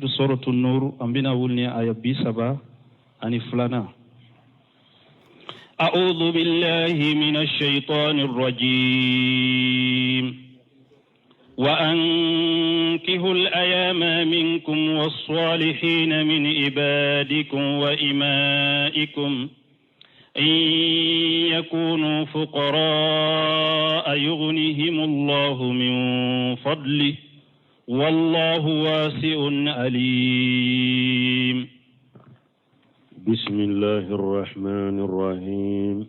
Suratu Nur, an bɛna wuli ni aya 32nan. أعوذ بالله من الشيطان الرجيم. وأنكهوا الأيام منكم والصالحين من عبادكم وإمائكم إن يكونوا فقراء يغنهم الله من فضله والله واسع عليم. بسم الله الرحمن الرحيم،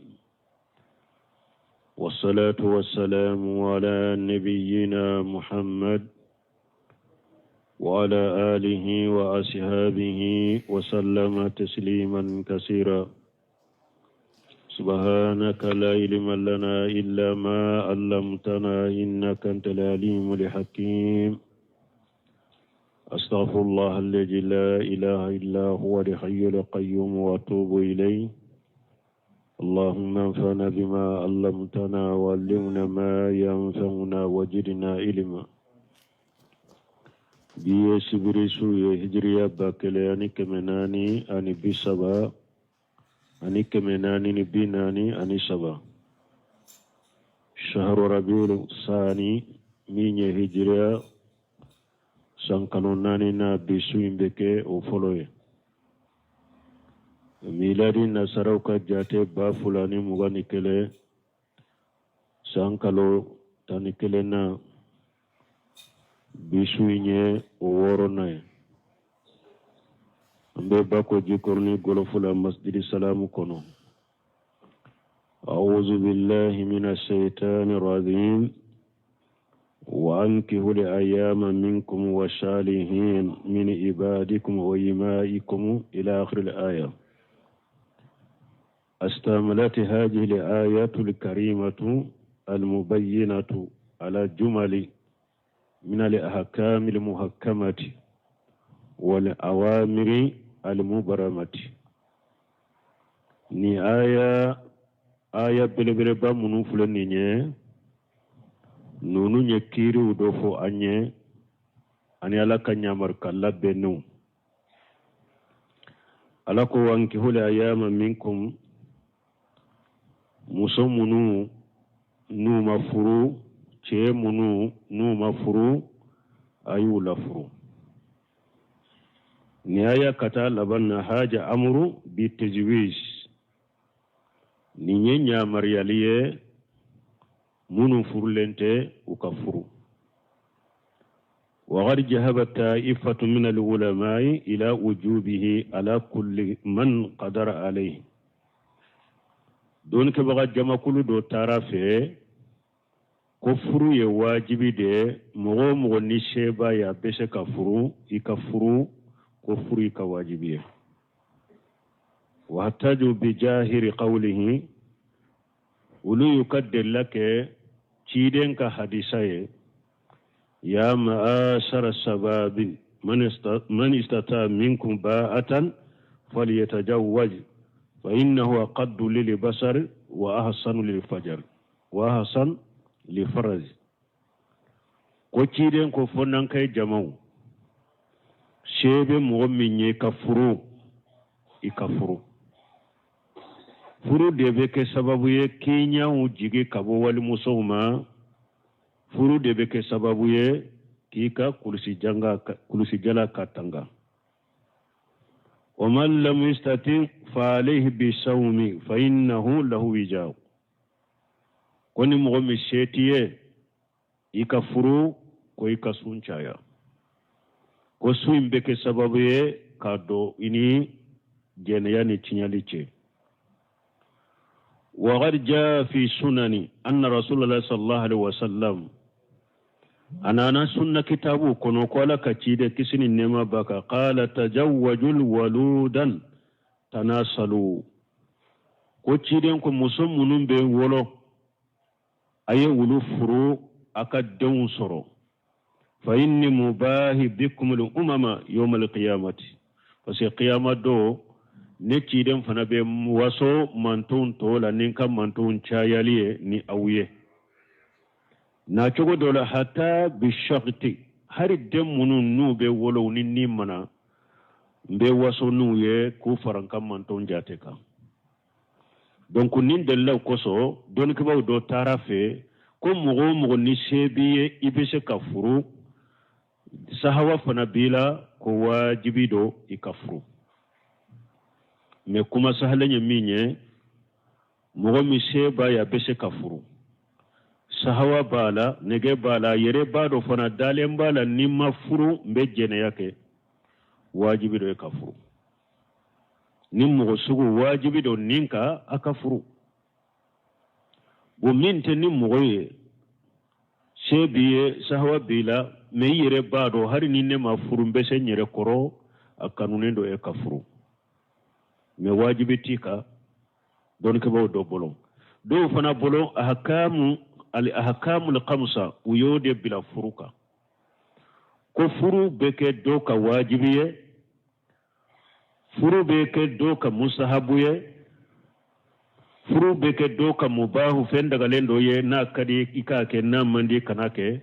والصلاة والسلام على نبينا محمد وعلى آله وأصحابه وسلم تسليما كثيرا. سبحانك لا علم لنا إلا ما علمتنا إنك أنت العليم الحكيم. أستغفر الله الذي لا إله إلا هو الحي القيوم وأتوب إليه. اللهم انفعنا بما علمتنا وعلمنا ما ينفعنا وزدنا علما. Bi ye sibiri su ye, hijiriya 1430 ani 443, shahru rabiul sani, min ye hijiriya san kalo naani na, bi su in bɛ kɛ o fɔlɔ ye. Miladi nasaraw ka jate, 2021, san kalo 11 na, bi su in ye o wɔɔrɔnan ye. An bɛ Bako Jikɔrɔni gɔlɔfu la, Masjidi Salamu kɔnɔ. أعوذ بالله من الشيطان الرجيم. وأنكحوا الأيام منكم والصالحين من عبادكم وإمائكم، إلى آخر الآية. اشتملت هذه الآية الكريمة المبينة على جمل من الأحكام المحكمة والأوامر المبرمة. Ni aya belebeleba minnu filɛ nin ye, ninnu ye kiiriw dɔ fɔ an ye ani Ala ka ɲamarika labɛnnenw. Ala ko: wankihul ayama minkum, muso minnu n'u ma furu, cɛ minnu n'u ma furu, a y'u lafuru. Ni aya ka taa laban na, haja amuru bi tajwiz, nin ye ɲamariyali ye minnu furulen tɛ, u ka furu. وقد ذهب طائفة من العلماء إلى وجوبه على كل من قدر عليه. Dɔnnikɛbaga jamakulu dɔ taara fɛ ko furu ye wajibi de ye, mɔgɔ o mɔgɔ ni seba ye, a bɛ se ka furu, i ka furu, ko furu i ka wajibi ye. Wahtaju bijahiri qawlihi, olu y'u ka delila kɛ ciden ka hadisa ye: ya ma'ashara shababi man istata minkum ba'atan falyatajawwaj fa innahu aqaddu lil basar wa ahsanu lil fajar wa ahsan li faraj. Ko ciden ko fo n'an kai jamaw, se bɛ mɔgɔ min ye ka furu, i ka furu. Furu de bɛ kɛ sababu ye k'i ɲɛw jigi ka bɔ walimusow ma. Furu de bɛ kɛ sababu ye k'i ka kulusijala ka tanga. Wa man lam yastati fa alayhi bisawmi fa innahu lahu wijaa. Ko ni mɔgɔ min se t'i ye i ka furu, ko i ka sun caya, ko sun in bɛ kɛ sababu ye k'a don i ni jɛnɛya ni tiɲɛli cɛ. وقد جاء في سنن أن رسول الله صلى الله عليه وسلم، a nana sunna kitabu kɔnɔ ko Ala ka ciden, kisi ni nɛɛma b'a kan, قال تزوجوا الولود تناسلوا. Ko ciden ko muso minnu bɛ wolo, a ye wulu furu, a ka denw sɔrɔ. فإني مباه بكم الأمم يوم القيامة, parce que qiyama don, ne ciden fana bɛ waso mantonw tɔw la ni n ka mantonw cayali ye ni aw ye. Na cogo dɔ la, حتى بالشقة Hari den minnu n'u bɛ wolo ni ni ma na, n bɛ waso n'u ye k'u fara n ka mantɔn jate kan. Donc nin dalilaw kosɔn, dɔnnikɛbaaw dɔ taara fɛ ko mɔgɔ o mɔgɔ ni se b'i ye, i bɛ se ka furu, sahawa fana b'i la, ko wajibi don i ka furu. Mais kuma sahalen ye min ye, mɔgɔ min se b'a ye, a bɛ se ka furu, sahawa b'a la, nege b'a la, a yɛrɛ b'a dɔn fana, dalen b'a la, ni n ma furu n bɛ jɛnɛya kɛ, wajibi don e ka furu. Ni mɔgɔ sugu wajibi don nin kan a ka furu. Bon, min tɛ ni mɔgɔ ye, se b'i ye, sahawa b'i la, mais i yɛrɛ b'a dɔn hali ni ne ma furu n bɛ se n yɛrɛ kɔrɔ, a kanunen don e ka furu, mais wajibi t'i kan dɔnnikɛbaaw dɔ bolo. Dɔw fana bolo, ahakamu al ahakamul khamsa, u y'o de bila furu kan, ko furu bɛ kɛ dɔw ka wajibi ye, furu bɛ kɛ dɔw ka musahabu ye, furu bɛ kɛ dɔw ka mubahu, fɛn dagalen dɔ ye, n'a ka di i k'a kɛ, n'a man di kana kɛ.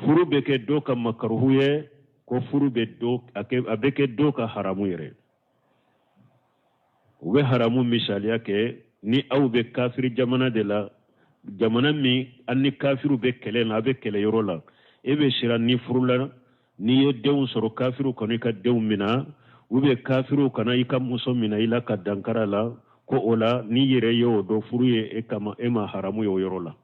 Furu bɛ kɛ dɔw ka makaruhu ye, ko furu bɛ dɔ a bɛ kɛ dɔw ka haramu yɛrɛ. U bɛ haramu misaliya kɛ ni aw bɛ kafiri jamana de la, jamana min an ni kafiriw bɛ kɛlɛ la, a bɛ kɛlɛ yɔrɔ la, e bɛ siran n'i furula, n'i ye denw sɔrɔ, kafiriw kana i ka denw mina, ou bien kafiriw kana i ka muso mina i la ka dankari a la. Ko o la, n'i yɛrɛ ye o dɔn, furu ye e kama, e ma haramu ye o yɔrɔ la.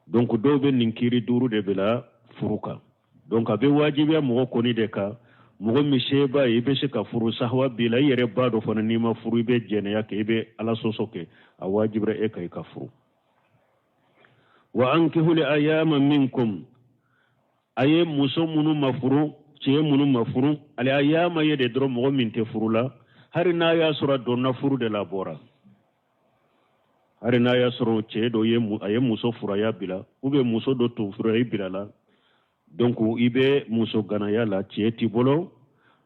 Donc dɔw bɛ nin kiri duuru de bila furu kan. Donc a bɛ wajibiya mɔgɔ kɔni de kan, mɔgɔ min se b'a ye, i bɛ se ka furu, sahawa b'i la, i yɛrɛ b'a dɔn fana n'i ma furu i bɛ jɛnɛya kɛ, i bɛ ala sɔsɔ kɛ, a wajibira e kan i ka furu. Wa ankihul ayama minkum, a ye muso minnu ma furu, cɛ minnu ma furu, al ayama ye de dɔrɔn mɔgɔ min tɛ furu la, hali n'a y'a sɔrɔ a donna furu de la, a bɔra, hali n'a y'a sɔrɔ cɛ dɔ ye a ye muso furu a y'a bila, ou bien muso dɔ tun furu i bila la, donc i bɛ muso ganaya la, cɛ t'i bolo.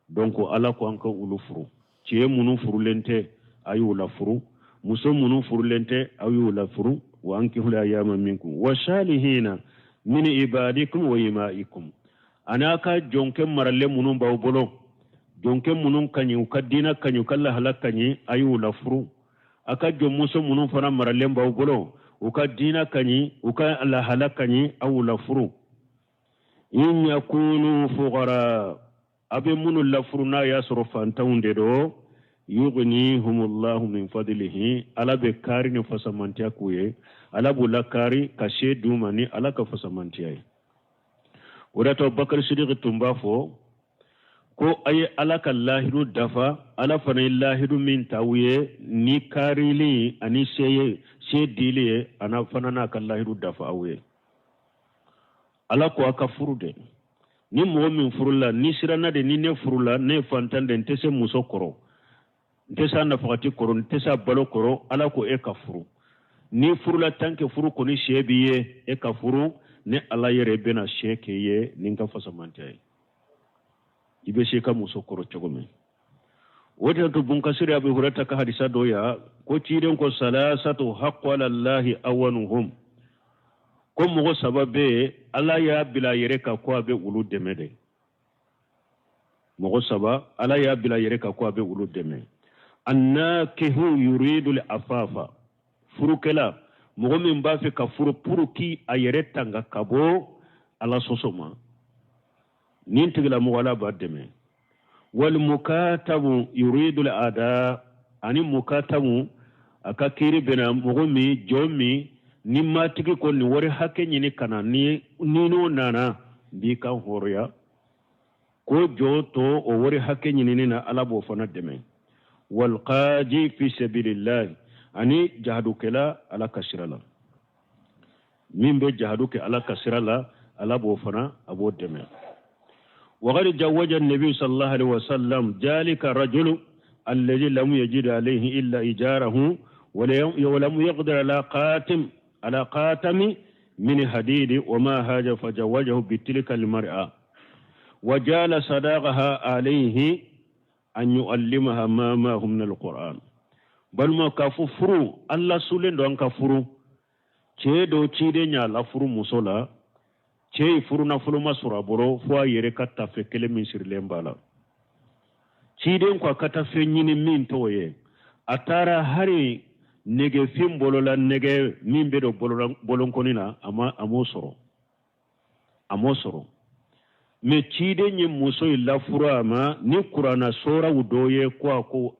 Donc ala ko an ka olu furu. Cɛ minnu furulen tɛ, a y'u lafuru. Muso minnu furulen tɛ, aw y'u lafuru. Wa ankihul ayama minkum wa salihina min ibadikum wa imaikum, an'a ka jɔnkɛ maralen minnu b'aw bolo, jɔnkɛ minnu ka ɲi, u ka diina ka ɲi, u ka lahala ka ɲi, a y'u lafuru. A ka jɔnmuso minnu fana maralen b'aw bolo, u ka diina ka ɲi, u ka lahala ka ɲi, aw y'u lafuru. In yakunu fuqara, a bɛ minnu lafuru n'a y'a sɔrɔ fantanw de don, yughnihumullahu min fadlihi, ala bɛ kaari ni fasamantiya k'u ye, ala b'u lakari ka se d'u ma ni ala ka fasamantiya ye. O de to Bakari Sidiki tun b'a fɔ ko a ye ala ka lahidu dafa, ala fana ye lahidu min ta aw ye ni kaarili ani se ye, se dili ye, ana fana n'a ka lahidu dafa aw ye. Ala ko a ka furu de, ni mɔgɔ min furula, ni siranna de, ni ne furula, ne ye fantan de, n tɛ se muso kɔrɔ, n tɛ se a nafagati kɔrɔ, n tɛ se a balo kɔrɔ, ala ko e ka furu. N'i furula, tant que furu kɔni se b'i ye, e ka furu, ne ala yɛrɛ bɛna se k'i ye ni n ka fasamantiya ye, i bɛ se i ka muso kɔrɔ cogo min. O de to Bunkasiri Abu Hurata ka hadisa dɔ ya ko ciden ko salasatu haqqu ala Allahi awanuhum, ko mɔgɔ saba bɛ yen, ala y'a bila a yɛrɛ kan ko a bɛ olu dɛmɛ de. Mɔgɔ saba, ala y'a bila a yɛrɛ kan ko a bɛ olu dɛmɛ. Annakihu yuridu afafa, furukɛla, mɔgɔ min b'a fɛ ka furu pour que a yɛrɛ tanga ka bɔ ala sɔsɔ ma, nin tigilamɔgɔ ala b'a dɛmɛ. Wal mukatabu yuridu ada, ani mukatabu a ka kiri bɛna mɔgɔ min, jɔn min ni matigi ko nin wari hakɛ ɲini ka na, ni n'o nana n b'i kan hɔrɔnya, ko jɔn to o wari hakɛ ɲinini na, ala b'o fana dɛmɛ. Walqaji fi sabilillah, ani jahadukɛla ala ka sira la, min bɛ jahadu kɛ ala ka sira la, ala b'o fana a b'o dɛmɛ. Waqad jawaja nabi sallallahu alaihi wasallam jalika rajulu alladhi lam yajid alayhi illa ijarahu wa lam yaqdir ala qatim ala qatami min hadidi wa ma haja fajawajahu bitilka almar'a wa jala sadaqaha alayhi an yu'allimaha ma ma'ahu min alquran. Balima, k'a fɔ furu, ala sulen don an ka furu. Cɛ dɔ ciden y'a lafuru muso la. Cɛ ye furunafolo ma sɔrɔ a bolo fo a yɛrɛ ka tafe kelen min sirilen b'a la. Ciden ko a ka taa fɛn ɲini min t'o ye. A taara hari nɛgɛfin bolola nɛgɛ min bɛ don bolonkɔni na, a ma a m'o sɔrɔ, a m'o sɔrɔ. Mɛ ciden ye muso in lafuru a ma ni kuranna soraw dɔ ye, ko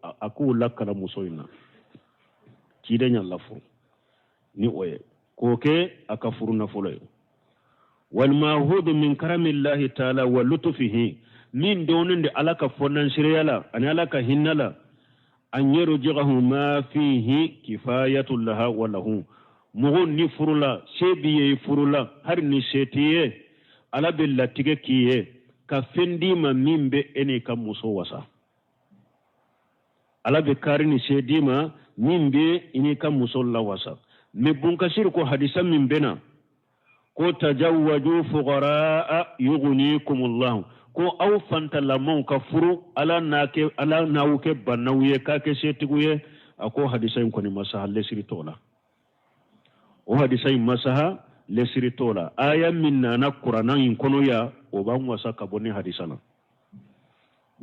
a k'o lakalan muso in na. Ciden y'a lafuru ni o ye k'o kɛ a ka furu nafolo ye. Walmahudu min karamillahi taala wa lutufihi, min dɔnnen de Ala ka fɔnansereya la ani Ala ka hinɛ la, an yarji'ahu ma fihi kifayatu laha wa lahu. Mɔgɔ ni furula, se b'i ye i furula, hali ni se t'i ye, Ala bɛ latigɛ k'i ye ka fɛn d'i ma min bɛ e n'i ka muso wasa. Ala bɛ kaari ni se d'i ma min bɛ i n'i ka muso lawasa. Mɛ Bunkasiri ko hadisa min bɛ na ko tajawwaju fuqaraa yughnikumullahu, ko aw fantalamaw ka furu, Ala n'a kɛ, Ala n'aw kɛ bannaw ye k'a kɛ setigiw ye. A ko hadisa in kɔni ma saha, lesiri t'o la. O hadisa in ma saha, lesiri t'o la. Aya min nana kuranna in kɔnɔ yan, o b'an wasa ka bɔ ni hadisa la.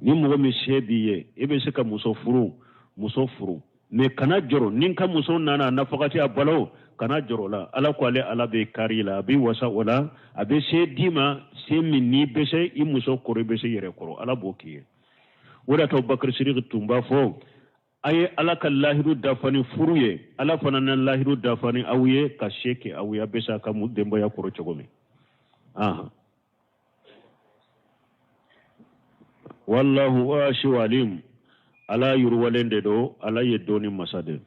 Ni mɔgɔ min se b'i ye, i bɛ se ka muso furu, muso furu, mɛ kana jɔrɔ ni ka muso nana a nafakati, a balo, kana jɔrɔ la. Ala ko ale Ala bɛ kari la, a bɛ wasa o la, a bɛ se d'i ma, se min n'i bɛ se i muso kɔrɔ, i bɛ se i yɛrɛ kɔrɔ, Ala b'o k'i ye. O de y'a to Bakari Sidiki tun b'a fɔ a ye Ala ka lahidu dafa ni furu ye, Ala fana na lahidu dafa ni aw ye ka se kɛ aw ye, a bɛ se a ka denbaya kɔrɔ cogo min. Wallahu wasi'u alim, Ala yiriwalen de don, Ala ye dɔnni masa de.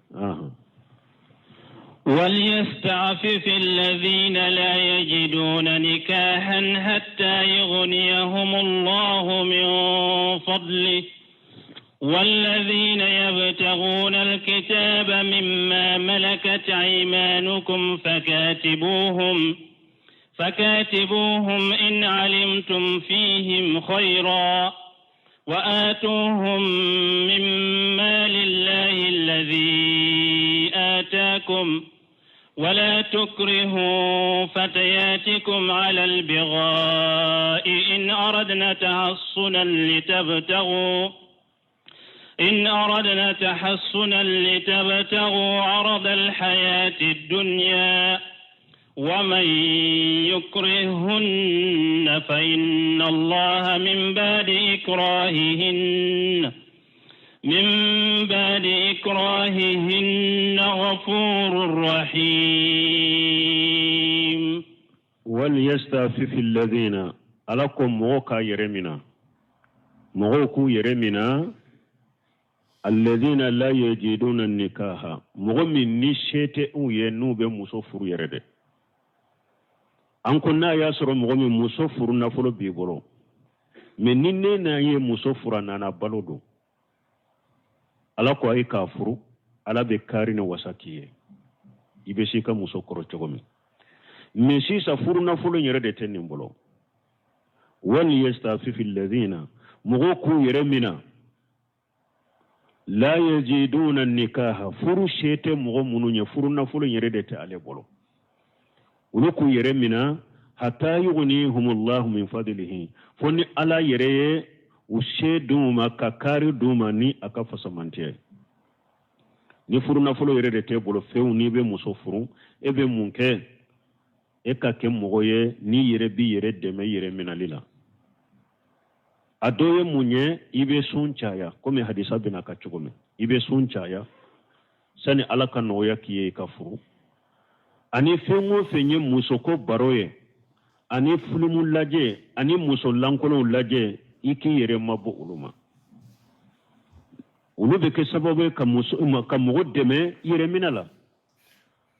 وليستعفف الذين لا يجدون نكاحا حتى يغنيهم الله من فضله والذين يبتغون الكتاب مما ملكت أيمانكم فكاتبوهم إن علمتم فيهم خيرا وآتوهم مما لله الذي آتاكم ولا تكرهوا فتياتكم على البغاء إن أردنا تحصنا لتبتغوا عرض الحياة الدنيا ومن يكرهن فإن الله من بعد إكراههن غفور رحيم. وليستعفف الذين, Ala ko mɔgɔw k'a yɛrɛ mina, mɔgɔw k'u yɛrɛ mina, alladhina la yajiduna nikaha, mɔgɔ min ni se tɛ u ye n'u bɛ muso furu yɛrɛ dɛ. An ko n'a y'a sɔrɔ mɔgɔ min muso furu nafolo b'i bolo, mɛ ni ne n'a ye muso furu, a nana balo don, Ala ko a ye k'a furu, Ala bɛ kaari ni wasa k'i ye, i bɛ se i ka muso kɔrɔ cogo min. Mɛ sisan furu nafolo yɛrɛ de tɛ nin bolo. Wal yastafifi alladhina, mɔgɔw k'u yɛrɛ mina, la yajiduna nikaha, furu se tɛ mɔgɔ minnu ye, furu nafolo yɛrɛ de tɛ ale bolo, olu k'u yɛrɛ mina, hatta yughnihumullahu min fadlihi, fo ni Ala yɛrɛ ye u se d'u ma ka kaari d'u ma ni a ka fasamantiya ye. Ni furu nafolo yɛrɛ de t'e bolo fewu, n'i bɛ muso furu, e bɛ mun kɛ? E ka kɛ mɔgɔ ye n'i yɛrɛ b'i yɛrɛ dɛmɛ i yɛrɛ minali la. A dɔ ye mun ye? I bɛ sun caya, komi hadisa bɛna ka cogo min, i bɛ sun caya sani Ala ka nɔgɔya k'i ye i ka furu. Ani fɛn o fɛn ye musoko baro ye, ani filimu lajɛ, ani muso lankolonw lajɛ, i k'i yɛrɛ mabɔ olu ma. Olu bɛ kɛ sababu ye ka muso ka mɔgɔ dɛmɛ yɛrɛ minɛ la.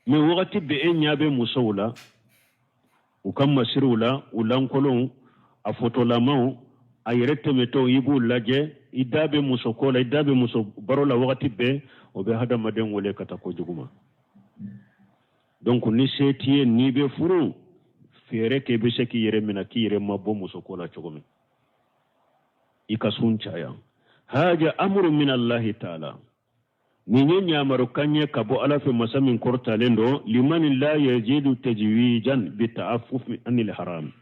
Mɛ wagati bɛɛ e ɲɛ bɛ musow la, u ka masiriw la, u lankolonw, a fotolamaw, a yɛrɛ tɛmɛtɔ, i b'u lajɛ, i da bɛ muso ko la, i da bɛ muso baro la wagati bɛɛ, o bɛ hadamaden wele ka taa kojugu ma. Donc ni se t'i ye, n'i bɛ furu, fɛɛrɛ kɛ i bɛ se k'i yɛrɛ minɛ, k'i yɛrɛ mabɔ muso ko la cogo min, i ka sun caya. Haja amuru min Allahi taala. Nin ye ɲamarukan ye ka bɔ Ala fɛ, masa min kɔrɔtalen don, liman la yajidu tajwijan bi ta'affufi anil haram.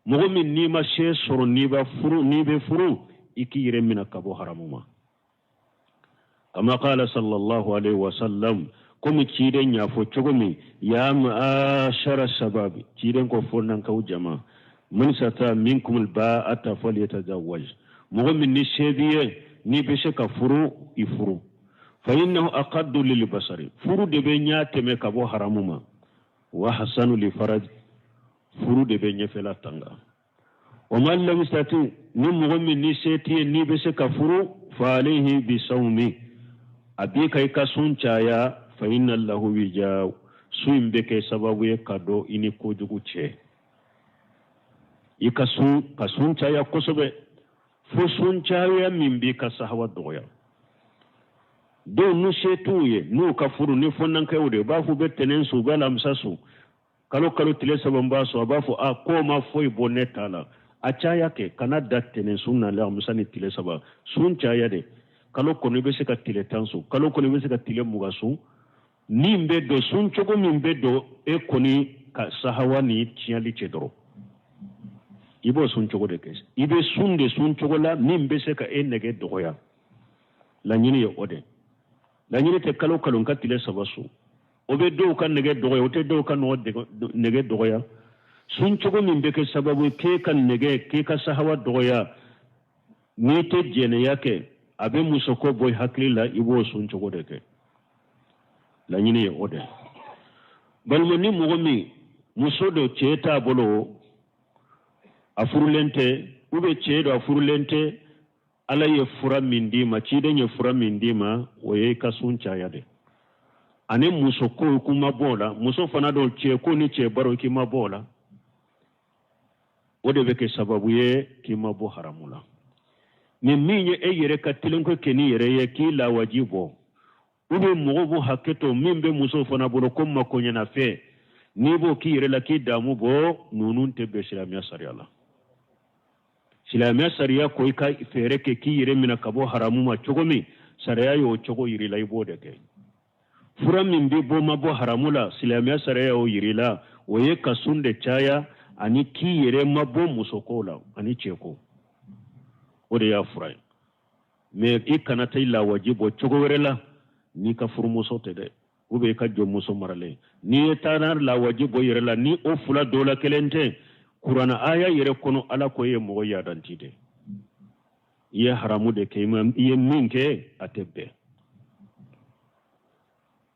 Mɔgɔ min n'i ma se sɔrɔ, n'i bɛ furu, n'i bɛ furu, i k'i yɛrɛ minɛ ka bɔ haramu ma. Kama qala sallallahu alaihi wasallam, komi ciden y'a fɔ cogo min, ya ma'ashara shababi, ciden ko fonnankaw jama, man istata minkum alba'ata falyatazawwaj. Mɔgɔ min ni se b'i ye, n'i bɛ se ka furu, i furu. Fa innahu aqaddu lil basari, furu de bɛ ɲa tɛmɛ ka bɔ haramu ma. Wa hasanu li faraj, furu de bɛ ɲɛfɛla tanga. Wa man lam yastati, ni mɔgɔ min ni se t'i ye, n'i bɛ se ka furu, fa alayhi bi sawmi, a b'i ka i ka sun caya. Fa inna lahu wija, sun in bɛ kɛ sababu ye ka don i ni kojugu cɛ. I ka sun, ka sun caya kosɛbɛ, fo sun caya min b'i ka sahawa dɔgɔya. Dɔw n'u se t'u ye, n'u ka furu ni fɔnnankɛw de, u b'a fɔ u bɛ tɛnɛn sun, u bɛ alamisa sun, kalo kalo tile 3 n b'a sun. A b'a fɔ a k'o ma foyi bɔ ne ta la. A caya kɛ, kana da tɛnɛn sun na, alamisa ni tile 3 sun caya de. Kalo kɔnɔ i bɛ se ka tile 10 sun, kalo kɔnɔ i bɛ se ka tile 20 sun. Min bɛ don sun cogo min bɛ don e kɔni ka sahawa ni tiɲɛli cɛ dɔrɔn, i b'o sun cogo de kɛ. I bɛ sun de sun cogo la min bɛ se ka e nɛgɛ dɔgɔya. Laɲini ye o de. Laɲini tɛ kalo kalo n ka tile 3 sun. O bɛ dɔw ka nɛgɛ dɔgɔya, o tɛ dɔw ka nɛgɛ dɔgɔya. Sun cogo min bɛ kɛ sababu ye k'e ka nɛgɛ, k'e ka sahawa dɔgɔya, n'i tɛ jɛnɛya kɛ, a bɛ musoko bɔ i hakili la, i b'o sun cogo de kɛ. Laɲini ye o de. Balima, ni mɔgɔ min muso don, cɛ t'a bolo, a furulen tɛ, ou bien cɛ don, a furulen tɛ, Ala ye fura min d'i ma, ciden ye fura min d'i ma, o ye i ka sun caya de. Ani muso ko k'i ma bɔ o la, muso fana don, cɛ ko ni cɛ baro k'i ma bɔ o la, o de bɛ kɛ sababu ye k'i ma bɔ haramu la. Ni min ye e yɛrɛ ka telenko kɛ n'i yɛrɛ ye k'i lawaji bɔ, ou bien mɔgɔw b'o hakɛ to min bɛ muso fana bolo ko makoɲɛnafɛn, n'i b'o k'i yɛrɛ la k'i damu bɔ, ninnu tɛ bɛn silamɛya sariya la. Silamɛya sariya ko i ka fɛɛrɛ kɛ k'i yɛrɛ minɛ ka bɔ haramu ma cogo min, sariya y'o cogo yir'i la, i b'o de kɛ. Fura min bɛ bɔ ma bɔ haramu la, silamɛya sariya y'o yir'i la, o ye ka sun de caya ani k'i yɛrɛ ma bɔ musoko la ani cɛko, o de y'a fura ye. Mais i kana taa i lawaji bɔ cogo wɛrɛ la n'i ka furumuso tɛ dɛ, ou bien i ka jɔnmuso maralen. N'i ye taara lawaji bɔ yɛrɛ la, ni o fila dɔ la kelen tɛ, kuranɛ aya yɛrɛ kɔnɔ Ala ko i ye mɔgɔ yadanti de, i ye haramu de kɛ, i ye min kɛ a tɛ bɛn.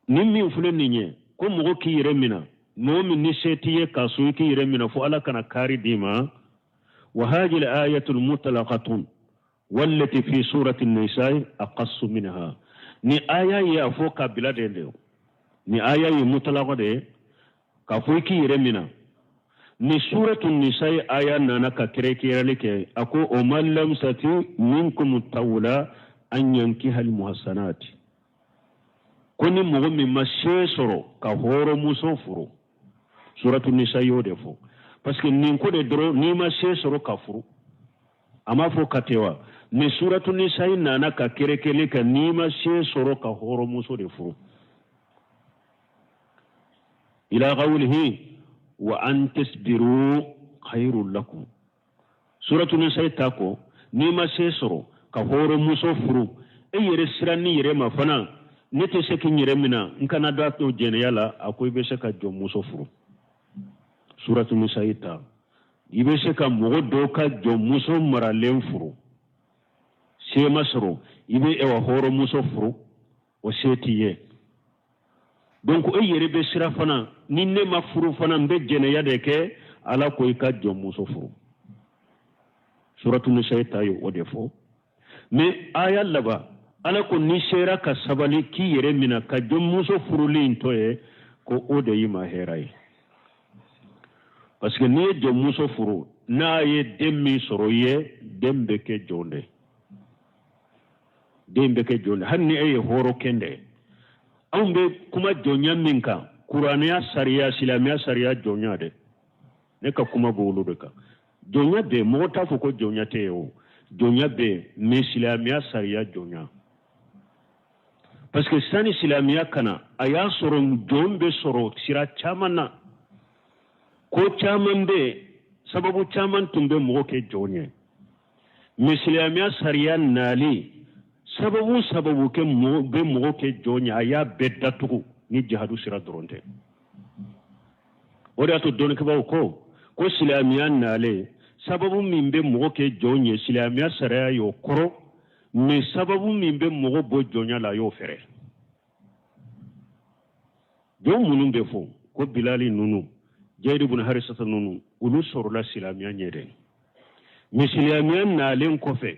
Ni min filɛ nin ye ko mɔgɔ k'i yɛrɛ minɛ, mɔgɔ min ni se t'i ye k'a so, i k'i yɛrɛ minɛ fo Ala kana kaari d'i ma. Wa hadhihi ayatul mutlaqatun wallati fi surati nisa'i aqassu minha. Ni aya ye a fɔ ka bila de de, ni aya ye mutlaqo de k'a fɔ i k'i yɛrɛ minɛ. Ni suratu nisa'i aya nana ka kɛrɛkɛrɛli kɛ, a ko o man lam yastati minkum tawla an yankiha al muhassanati, ko ni mɔgɔ min ma se sɔrɔ ka hɔrɔnmuso furu, suratu nisa y'o de fɔ. Parce que nin ko de dɔrɔn, n'i ma se sɔrɔ ka furu, a m'a fɔ ka ten wa? Ni suratu nisa nana ka kɛrɛkɛrɛli kɛ, n'i ma se sɔrɔ ka hɔrɔnmuso de furu, ila qawlihi wa an tasbiru khairul lakum. Suratu nisa ta ko n'i ma se sɔrɔ ka hɔrɔnmuso furu, e yɛrɛ siran ni yɛrɛ ma fana, ne tɛ se k'i yɛrɛ minɛ, n kana da to jɛnɛya la, a ko i bɛ se ka jɔnmuso furu. Suratu nisa ta, i bɛ se ka mɔgɔ dɔw ka jɔnmuso maralen furu, se ma sɔrɔ, i bɛ ewa hɔrɔnmuso furu, o se t'i ye. Donc e yɛrɛ bɛ sira fana, ni ne ma furu fana, n bɛ jɛnɛya de kɛ, Ala ko i ka jɔnmuso furu. Suratu nisa ta ye o de fɔ. Mais aya laban, Ala ko n'i sera ka sabali k'i yɛrɛ minɛ ka jɔnmuso furulen in to ye, ko o de y'i ma hɛrɛ ye. Parce que n'i ye jɔnmuso furu, n'a ye den min sɔrɔ i ye, den bɛ kɛ jɔn de, den bɛ kɛ jɔn de, hali ni e ye hɔrɔnkɛ de ye. Anw bɛ kuma jɔnya min kan, kuranɛya sariya, silamɛya sariya jɔnya de, ne ka kuma b'olu de kan. Jɔnya bɛ yen, mɔgɔ t'a fɔ ko jɔnya tɛ yen o, jɔnya bɛ yen, mais silamɛya sariya jɔnya. Parce que sani silamɛya ka na, a y'a sɔrɔ jɔn bɛ sɔrɔ sira caman na, ko caman bɛ yen, sababu caman tun bɛ mɔgɔ kɛ jɔn ye. Mais silamɛya sariya nali, sababu sababu kɛ mɔgɔ bɛ mɔgɔ kɛ jɔn ye, a y'a bɛɛ datugu ni jihadu sira dɔrɔn tɛ. O de y'a to dɔnnikɛbaaw ko silamɛya nalen, sababu min bɛ mɔgɔ kɛ jɔn ye, silamɛya sariya y'o kɔrɔ, mais sababu min bɛ mɔgɔ bɔ jɔnya la, a y'o fɛrɛ. Jɔn minnu bɛ fɔ ko Bilali ninnu, Jayidi bun Harisata ninnu, olu sɔrɔla silamɛya ɲɛ dɛ. Mais silamɛya nalen kɔfɛ,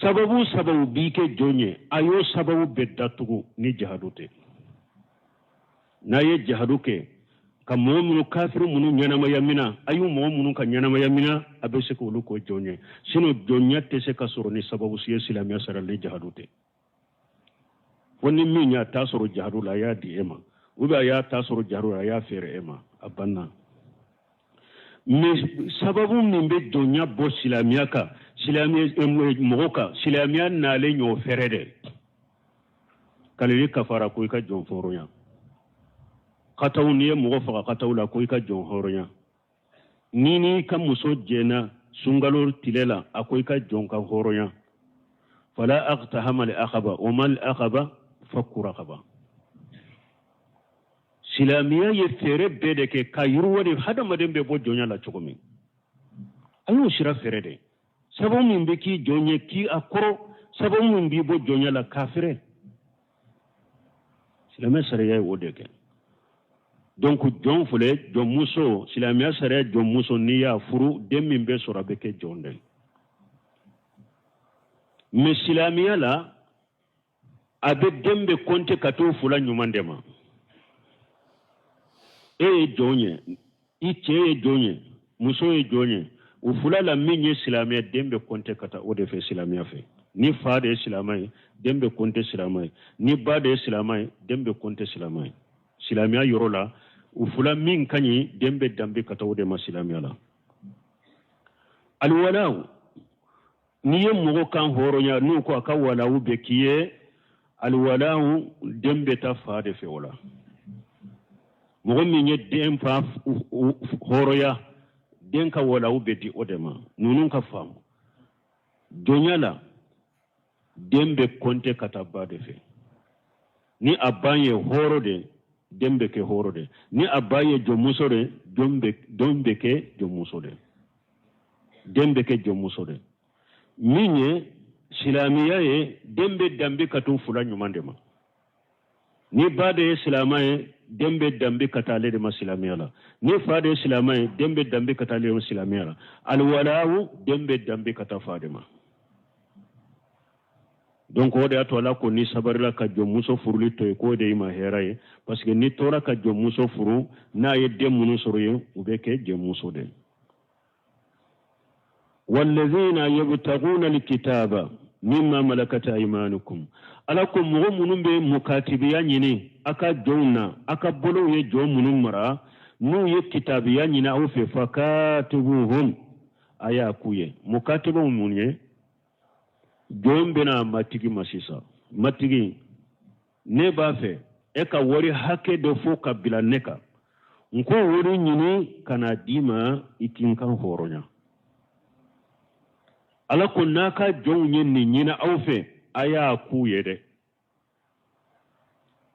sababu sababu b'i kɛ jɔn ye, a y'o sababu bɛɛ datugu ni jihadu tɛ. N'a ye jihadu kɛ ka mɔgɔ minnu, kafiri minnu ɲɛnamaya mina, a y'u mɔgɔ minnu ka ɲɛnamaya mina, a bɛ se k'olu kɛ jɔn ye. Sinon jɔnya tɛ se ka sɔrɔ ni sababu si ye silamɛya sariya ni jihadu tɛ. Fo ni min y'a ta sɔrɔ jihadu la, a y'a di e ma, ou bien a y'a ta sɔrɔ jihadu la, a y'a feere e ma, a banna. Mais sababu min bɛ jɔnya bɔ silamɛya kan, silamɛya mɔgɔ kan, silamɛya nalen y'o fɛrɛ dɛ. Kalili kafara ko i ka jɔn hɔrɔnya. Kataw, n'i ye mɔgɔ faga kataw la, ko i ka jɔn hɔrɔnya. Ni n'i ka muso jɛna sunkalo tile la, a ko i ka jɔn ka hɔrɔnya. Fala aqtahama al aqaba wa mal aqaba fakku raqaba. Silamɛya ye fɛɛrɛ bɛɛ de kɛ ka yiriwa de hadamaden bɛ bɔ jɔnya la cogo min, a y'o sira fɛɛrɛ de. Sababu min bɛ k'i jɔn ye, k'i a kɔrɔ, sababu min b'i bɔ jɔnya la, k'a fɛrɛ. Silamɛ sariya ye o de kɛ. Donc jɔn filɛ, jɔnmuso, silamɛya sariya, jɔnmuso n'i y'a furu, den min bɛ sɔrɔ, a bɛ kɛ jɔn de. Mais silamɛya la, a bɛ den bɛ kɔnte ka t'o fila ɲuman de ma. E ye jɔn ye, i cɛ ye jɔn ye, muso ye jɔn ye, u fila la min ye silamɛya, den bɛ kɔnte ka taa o de fɛ silamɛya fɛ. Ni fa de ye silamɛ ye, den bɛ kɔnte silamɛ ye. Ni ba de ye silamɛ ye, den bɛ kɔnte silamɛ ye. Silamɛya yɔrɔ la, u fila min ka ɲi, den bɛ danbe ka taa o de ma silamɛya la. Aliwalaw, n'i ye mɔgɔ kan hɔrɔnya, n'u ko a ka walawu bɛ k'i ye, aliwalawu, den bɛ taa fa de fɛ. O la, mɔgɔ min ye den fa hɔrɔnya, den ka walawu bɛ di o de ma. Ninnu ka faamu, jɔnya la, den bɛ kɔnte ka taa ba de fɛ. Ni a ba ye hɔrɔn de, den bɛ kɛ hɔrɔn de. Ni a ba ye jɔnmuso de, den bɛ kɛ jɔnmuso de, den bɛ kɛ jɔnmuso de. Min ye silamɛya ye, den bɛ danbe ka t'u fila ɲuman de ma. Ni ba de ye silamɛ ye, den bɛ danbe ka taa ale de ma silamɛya la. Ni fa de ye silamɛ ye, den bɛ danbe ka taa ale de ma silamɛya la. Aliwalawu, den bɛ danbe ka taa fa de ma. Donc o de y'a to Ala ko ni sabarila ka jɔnmuso furuli to yen, k'o de y'i ma hɛrɛ ye, parce que n'i tora ka jɔnmuso furu, n'a ye den minnu sɔrɔ yen, u bɛ kɛ jɔnmuso de ye. Walladhina yabtaguna alkitaba mimma malakat aymanukum. Ala ko mɔgɔ minnu bɛ mukatibiya ɲini a ka jɔnw na, a ka bolow ye jɔn minnu mara, n'u ye kitabiya ɲini aw fɛ, fakatibuhum, a y'a k'u ye. Mukatibaw mun ye? Jɔn bɛna matigi ma sisan: matigi, ne b'a fɛ e ka wari hakɛ dɔ fɔ ka bila ne kan, n k'o wari ɲini ka na d'i ma, i k'i n kan hɔrɔnya. Ala ko n'a ka jɔnw ye nin ɲini aw fɛ, a y'a k'u ye dɛ.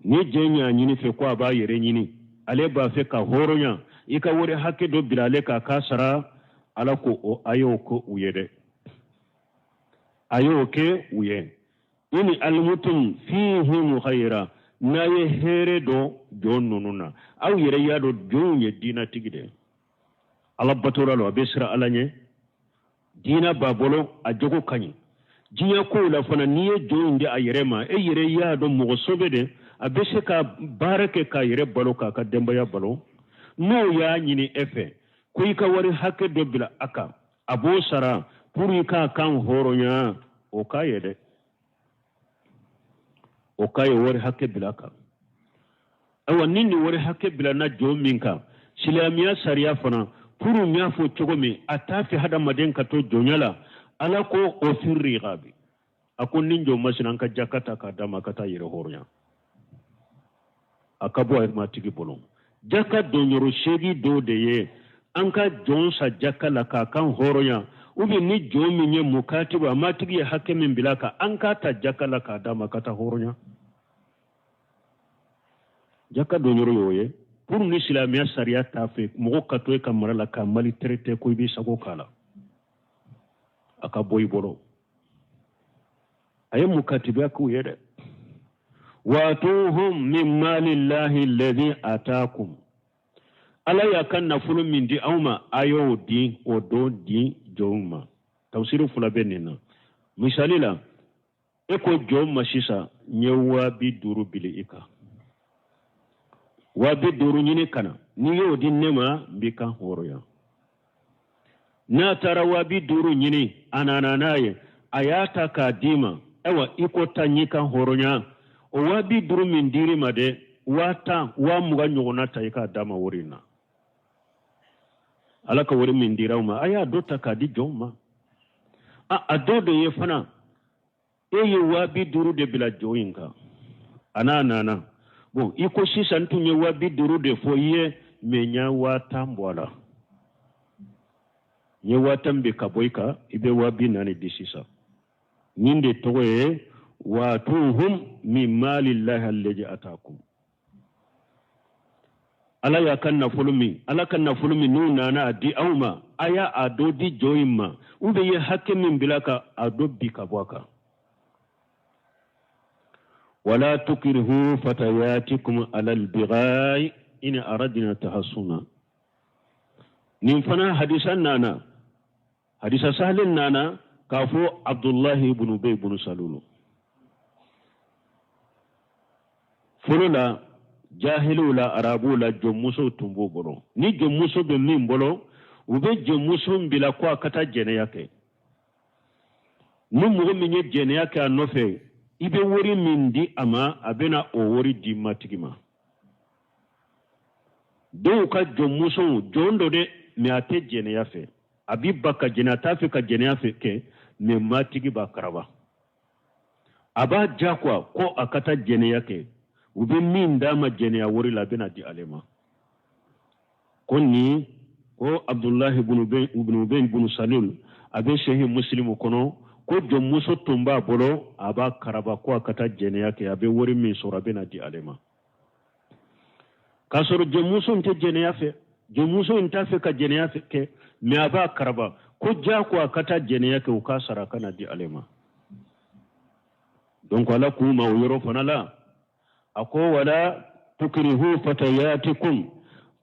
Ni jɔn y'a ɲini fɛ ko a b'a yɛrɛ ɲini, ale b'a fɛ ka hɔrɔnya, i ka wari hakɛ dɔ bila ale kan k'a sara, Ala ko o a y'o kɛ u ye dɛ, a y'o kɛ u ye. In alimutum fihim khayra, n'a ye hɛrɛ dɔn jɔn ninnu na, aw yɛrɛ y'a dɔn jɔnw ye diinatigi de, Ala batora la, a bɛ siran Ala ɲɛ, diina b'a bolo, a jogo ka ɲi. Diɲɛ kow la fana, n'i ye jɔn in di a yɛrɛ ma, e yɛrɛ y'a dɔn mɔgɔ sɔbɛ de, a bɛ se ka baara kɛ k'a yɛrɛ balo, k'a ka denbaya balo. N'o y'a ɲini e fɛ ko i ka wari hakɛ dɔ bila a kan, a b'o sara pour i k'a kan hɔrɔnya, o k'a ye dɛ, o k'a ye wari hakɛ bila a kan. Ayiwa, ni nin wari hakɛ bila na jɔn min kan, silamɛya sariya fana, pour n y'a fɔ cogo min, a t'a fɛ hadamaden ka to jɔnya la. Ala ko o fi riqabi. A ko nin jɔn masina, an ka jaka ta k'a d'a ma, a ka taa yɛrɛ hɔrɔnya, a ka bɔ a matigi bolo. Jaka donyɔrɔ seegin dɔ de ye an ka jɔn san jaka la k'a kan hɔrɔnya, ou bien ni jɔn min ye mukatibu, a matigi ye hakɛ min bila a kan, an k'a ta jaka la k'a d'a ma ka taa hɔrɔnya. Jaka donyɔrɔ y'o ye. Pour ni silamɛya sariya t'a fɛ mɔgɔ ka to e ka mara la k'a maltraiter ko i b'i sago k'a la, a ka bɔ i bolo. A ye mukatibiya k'u ye dɛ. Watuhum min malillahi alladhi atakum. Ala y'a ka nafolo min di aw ma, a y'o di, o dɔ di jɔnw ma. Tafsiri fila bɛ nin na. Misali la, e ko jɔn ma sisan, n ye 50.000 bili i kan, 50.000 ɲini ka na, n'i y'o di ne ma, n b'i kan hɔrɔnya. N'a taara 50.000 ɲini, a nana n'a ye, a y'a ta k'a d'i ma. Ayiwa, i ko taa, n y'i kan hɔrɔnya. O 50.000 min dir'i ma dɛ, 10.000, 20.000 ɲɔgɔnna ta i k'a d'a ma wari in na. Ala ka wari min dira aw ma, a y'a dɔ ta k'a di jɔnw ma. A dɔ de ye fana, e ye 50.000 de bila jɔn in kan, a n'a nana bon, i ko sisan n tun ye 50.000 de fɔ i ye, mais n ye 10.000 bɔ a la, n ye 10.000 bin ka bɔ i kan, i bɛ 40.000 di sisan. Nin de tɔgɔ ye watuhum min malillahi allazi atakum. Ala y'a ka nafolo min, Ala ka nafolo min n'u nana a di aw ma, a y'a a dɔ di jɔn in ma, ou bien ye hakɛ min bila ka a dɔ bin ka bɔ a kan. Wala tukrihu fatayatikum ala albighai in aradna tahassuna. Nin fana hadisa nana, hadisa sahalen nana k'a fɔ Abdullahi ibn Ubay ibn Salulu. Fɔlɔ la, jahiliw la, arabuw la, jɔnmusow tun b'u bolo. Ni jɔnmuso bɛ min bolo, u bɛ jɔnmuso bila ko a ka taa jɛnɛya kɛ. Ni mɔgɔ min ye jɛnɛya kɛ a nɔfɛ, i bɛ wari min di a ma, a bɛna o wari di matigi ma. Dɔw ka jɔnmusow, jɔn dɔ dɛ, mais a tɛ jɛnɛya fɛ, a b'i ban ka jɛnɛya, a t'a fɛ ka jɛnɛya fɛ kɛ, mais matigi b'a karaba, a b'a diyagoya ko a ka taa jɛnɛya kɛ. U bɛ min d'a ma jɛnɛya wari la, a bɛna di ale ma. Ko nin ko Abdulahi ibn Ubay ibn Salul, a bɛ Sahih Muslimu kɔnɔ, ko jɔnmuso tun b'a bolo, a b'a karaba ko a ka taa jɛnɛya kɛ, a bɛ wari min sɔrɔ, a bɛna di ale ma. K'a sɔrɔ jɔnmuso in tɛ jɛnɛya fɛ, jɔnmuso in t'a fɛ ka jɛnɛya kɛ, mais a b'a karaba ko diyagoya a ka taa jɛnɛya kɛ, u k'a sara, a ka na di ale ma. Donc Ala k'u ma o yɔrɔ fana la, a ko wala tukrihu fatayatikum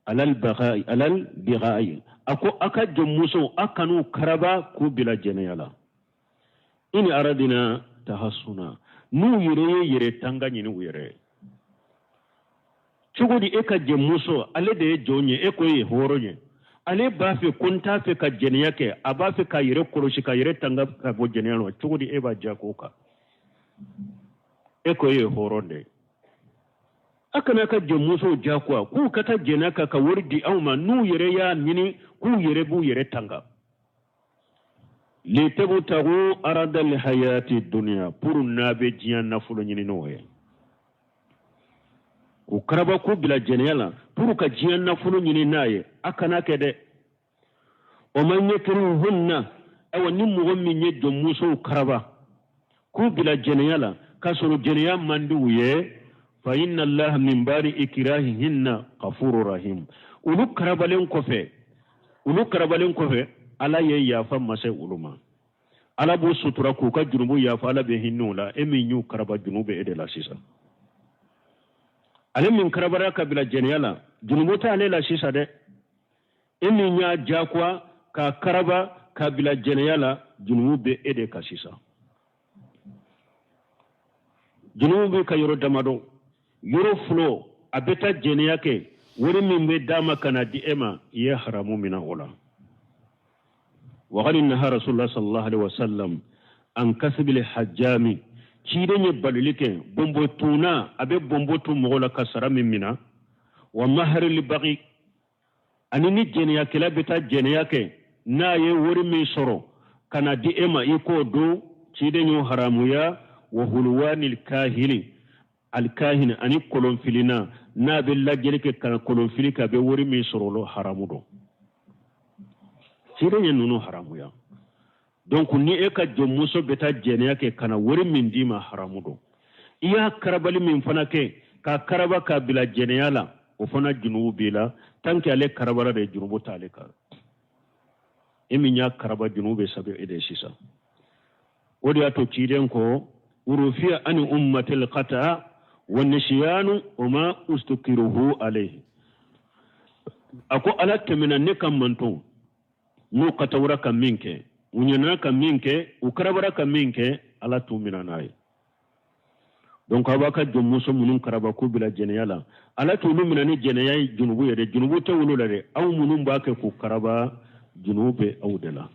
alal bagai, alal bigai. A ko a ka jɔnmuso, a kan'u karaba k'u bila jɛnɛya la. In aradina tahassuna, n'u yɛrɛ ye yɛrɛ tanga ɲini u yɛrɛ ye. Cogo di e ka jɔnmuso, ale de ye jɔn ye, e ko e ye hɔrɔn ye, ale b'a fɛ ko n t'a fɛ ka jɛnɛya kɛ, a b'a fɛ k'a yɛrɛ kɔlɔsi, k'a yɛrɛ tanga ka bɔ jɛnɛya la, cogo di e b'a diyagoya o kan? E ko e ye hɔrɔn de ye. A kana ka jɔnmusow diyagoya k'u ka taa jɛnɛya kɛ ka wari di aw ma, n'u yɛrɛ y'a ɲini k'u yɛrɛ b'u yɛrɛ tanga. Litabtagu aradal hayati dunya, pour n'a bɛ diɲɛ nafolo ɲini n'o ye, k'u karaba k'u bila jɛnɛya la pour ka diɲɛ nafolo ɲini n'a ye, a kana kɛ dɛ. Wa man yakrihunna, ayiwa ni mɔgɔ min ye jɔnmusow karaba k'u bila jɛnɛya la k'a sɔrɔ jɛnɛya man di u ye, fa inna allaha min ba'di ikrahihinna ghafuru rahim. Olu karabalen kɔfɛ, Ala ye yafa masa olu ma, Ala b'u sutura k'u ka jurumu yafa, Ala bɛ hinɛ u la. E min y'u karaba, jurumu bɛ e de la sisan. Ale min karabara ka bila jɛnɛya la, jurumu t'ale la sisan dɛ. E min y'a diyagoya k'a karaba ka bila jɛnɛya la, jurumu bɛ e de kan sisan. Jurumu bɛ ka yɔrɔ damadɔ, yɔrɔ fɔlɔ, a bɛ taa jɛnɛya kɛ, wari min bɛ d'a ma ka na di e ma, i ye haramu minɛ o la. Waqad naha rasulullah sallallahu alaihi wasallam an kasbil hajjami, ciden ye balili kɛ bonbotunna, a bɛ bonbo tun mɔgɔ la ka sara min minɛ, wa maharil baghi, ani ni jɛnɛyakɛla bɛ taa jɛnɛya kɛ, n'a ye wari min sɔrɔ ka na di e ma, i k'o dun. Ciden y'o haramuya. Wa hulwanil kahini, alkahini ani kolonfilina, n'a bɛ lajɛli kɛ ka kolonfili kɛ, a bɛ wari min sɔrɔ, olu haramu don. Ciden ye ninnu haramuya. Donc ni e ka jɔnmuso bɛ taa jɛnɛya kɛ ka na wari min d'i ma, haramu don. I y'a karabali min fana kɛ k'a karaba k'a bila jɛnɛya la, o fana junubu b'i la. Tant que ale karabara de, junubu t'ale kan. E min y'a karaba, junubu bɛ sɛbɛn e de sisan. O de y'a to ciden ko urufiya ani ummatil qata wa nisiyanu wa ma ustukiruhu alayhi. A ko Ala tɛmɛna ne ka manton n'u katawura ka min kɛ, u ɲinɛna ka min kɛ, u karabara ka min kɛ, Ala t'u minɛ n'a ye. Donc a b'a ka jɔnmuso minnu karaba k'u bila jɛnɛya la, Ala t'olu minɛ ni jɛnɛya ye junubu ye dɛ. Junubu tɛ olu la dɛ. Aw minnu b'a kɛ k'u karaba, junubu bɛ aw de la.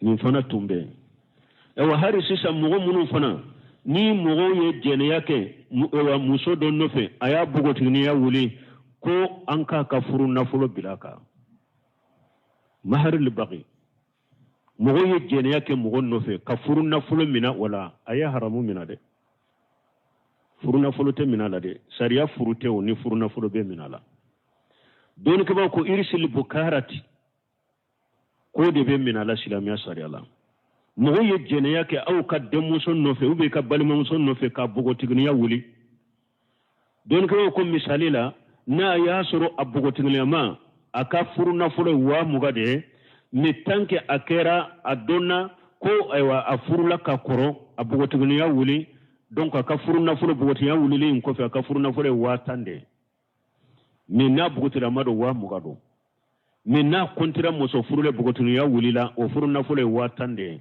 Nin fana tun bɛ yen. Ayiwa, hali sisan mɔgɔ minnu fana ni mɔgɔw ye jɛnɛya kɛ, ayiwa, muso dɔ nɔfɛ, a y'a npogotiginiya wuli ko an k'a ka furu nafolo bila a kan, maharil bagi. Mɔgɔ ye jɛnɛya kɛ mɔgɔ nɔfɛ ka furu nafolo mina, wala a ye haramu mina dɛ. Furu nafolo tɛ mina la dɛ. Sariya furu tɛ o ni furu nafolo bɛ mina la. Dɔnnikɛbaaw ko irisili bukarati k'o de bɛ mina la silamɛya sariya la. Mɔgɔ ye jɛnɛya kɛ aw ka denmuso nɔfɛ ou bien ka balimamuso nɔfɛ ka npogotiginiya wuli, dɔnnikɛbaaw ko misali la, n'a y'a sɔrɔ a npogotiginiyama a ka furu nafolo ye 20,000 de ye, mais tant que a kɛra a dɔnna ko ayiwa a furula ka kɔrɔ, a npogotiginiya wuli, donc a ka furu nafolo, npogotigiya wulilen in kɔfɛ, a ka furu nafolo ye 10,000 de ye. Mais n'a npogotigilama don, 20,000 don. Mais n'a kɔntira muso furulen, npogotigiya wulila, o furu nafolo ye 10,000 de ye.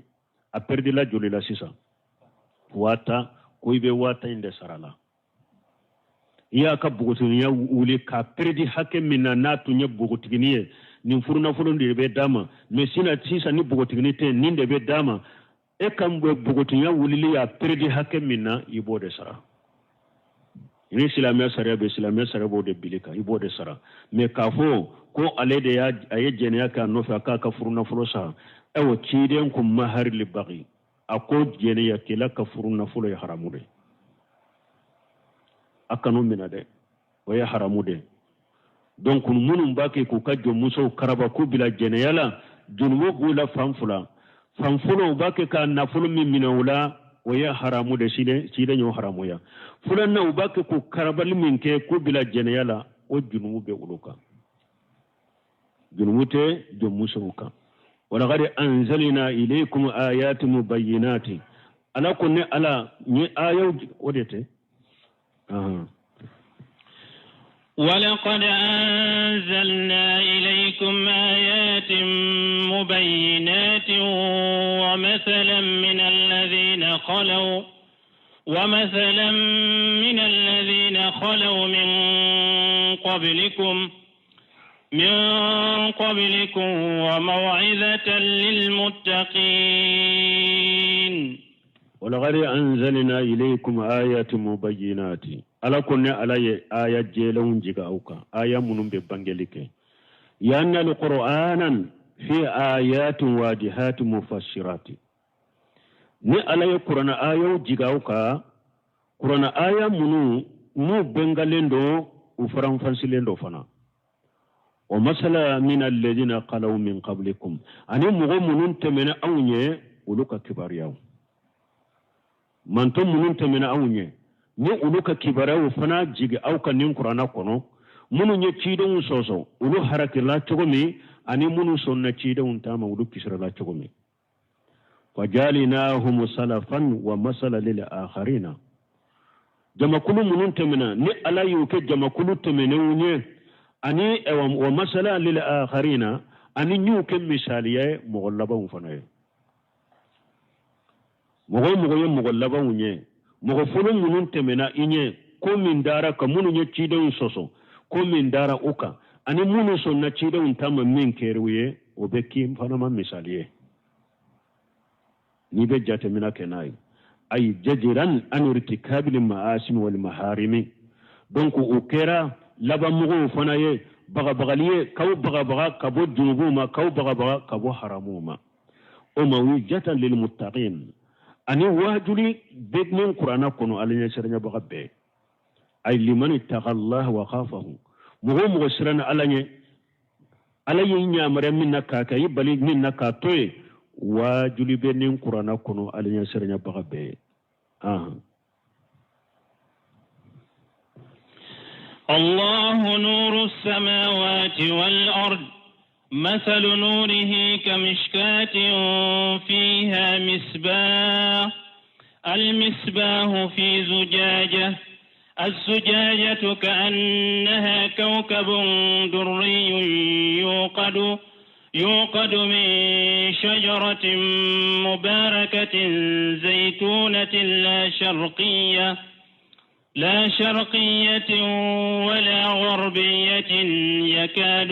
A pɛridila joli la sisan? 10,000. Ko i bɛ 10,000 in de sara la. I y'a ka npogotigiya wuli k'a pɛridi hakɛ min na, n'a tun ye npogotigini ye, nin furu nafolo de bɛ d'a ma. Mais sisan ni npogotigini tɛ, nin de bɛ d'a ma. E ka npogotigiya wulili y'a pɛridi hakɛ min na, i b'o de sara. Ni silamɛya sariya bɛ, silamɛya sariya b'o de bili kan, i b'o de sara. Mais k'a fɔ ko ale de y'a a ye jɛnɛya kɛ a nɔfɛ, a k'a ka furu nafolo sara, ayiwa, ciden ko mahari bagi, a ko jɛnɛyakɛla ka furu nafolo ye haramu de. A kan'o minɛ dɛ, o ye haramu de. Donc minnu b'a kɛ k'u ka jɔnmusow karaba k'u bila jɛnɛya la, junubu b'u la fan fila. Fan fɔlɔ, u b'a kɛ ka nafolo min minɛ u la, o ye haramu de, ciden y'o haramuya. Filanan, u b'a kɛ k'u karabali min kɛ k'u bila jɛnɛya la, o junubu bɛ olu kan, junubu tɛ jɔnmusow kan. Walaqad anzalna ilaykum ayatin mubayyinatin. Ala ko ne Ala n ye ayaw o de tɛ. ولقد أنزلنا إليكم آيات مبينات ومثلا من الذين خلوا من قبلكم وموعظة للمتقين. ولقد أنزلنا إليكم آيات مبينات. Ala ko ne Ala ye aya jɛlenw jigin aw kan, aya minnu bɛ bangeli kɛ. يعني القرآن في آيات واضحات مفسرات. Ni Ala ye kurana ayaw jigin aw kan, kurana aya minnu n'u bɛngalen don, u faranfansilen don fana. ومثلا من الذين خلوا من قبلكم, ani mɔgɔ minnu tɛmɛna aw ɲɛ, olu ka kibaruyaw, mantɔn minnu tɛmɛna aw ɲɛ, ni olu ka kibaruyaw fana jigi aw ka nin kuranna kɔnɔ, minnu ye cidenw sɔsɔ, olu harakila cogo min, ani minnu sɔnna cidenw ta ma, olu kisirala cogo min. فجعلناهم سلفا ومثلا للآخرين. Jamakulu minnu tɛmɛna, ni Ala y'u kɛ jamakulu tɛmɛnenw ye, ani ومثلا للآخرين, ani y'u kɛ misaliya ye mɔgɔ labanw fana ye. Mɔgɔ o mɔgɔ ye mɔgɔ labanw ye, mɔgɔ fɔlɔ minnu tɛmɛna i ɲɛ, ko min dara kan, minnu ye cidenw sɔsɔ, ko min dara u kan, ani minnu sɔnna cidenw ta ma, min kɛra u ye, o bɛ k'i fana ma misali ye n'i bɛ jateminɛ kɛ n'a ye. أي زجرا عن ارتكاب المآثم والمحارم. Donc o kɛra labanmɔgɔw fana ye bagabagali ye, k'aw bagabaga ka bɔ junubuw ma, k'aw bagabaga ka bɔ haramuw ma. O mawizatan lil muttaqin, ani waajuli bɛ nin kuranna kɔnɔ ala ɲɛsiranɲɛbaga bɛɛ. Ay liman ittaqa Allah wa khafahu, mɔgɔ o mɔgɔ siranna ala ɲɛ, ala y'i yamaruya min na k'a kɛ, i bali min na k'a to yen, waajuli bɛ nin kuranna kɔnɔ ala ɲɛsiranɲɛbaga bɛɛ ye. الله نور السماوات والأرض مثل نوره كمشكاة فيها مصباح المصباح في زجاجة الزجاجة كأنها كوكب دري يوقد من شجرة مباركة زيتونة لا شرقية ولا غربية يكاد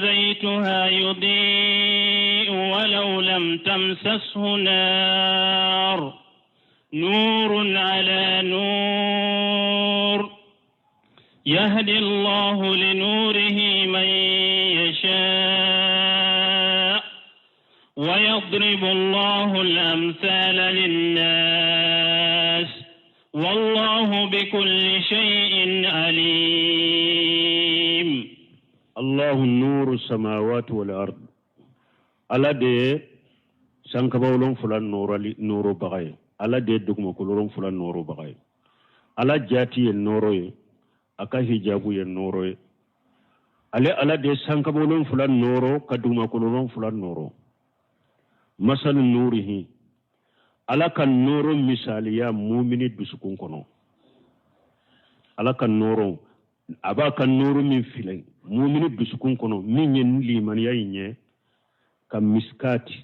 زيتها يضيء ولو لم تمسسه نار نور على نور يهدي الله لنوره من يشاء ويضرب الله الأمثال للناس والله بكل شيء عليم. الله نور السماوات والأرض، ala de ye sankaba wolonfila nɔɔrɔbaga ye, ala de ye dugumakolo wolonfila nɔɔrɔbaga ye, ala jati ye nɔɔrɔ ye, a ka hijabu ye nɔɔrɔ ye, ale ala de ye sankaba wolonfila nɔɔrɔ ka dugumakolo wolonfila nɔɔrɔ. Masalu nurihi, ala ka nɔɔrɔ misaliya mumini dusukun kɔnɔ, ala ka nɔɔrɔ, a b'a ka nɔɔrɔ min filɛ mumini dusukun kɔnɔ min ye limaniya in ye, ka miskati,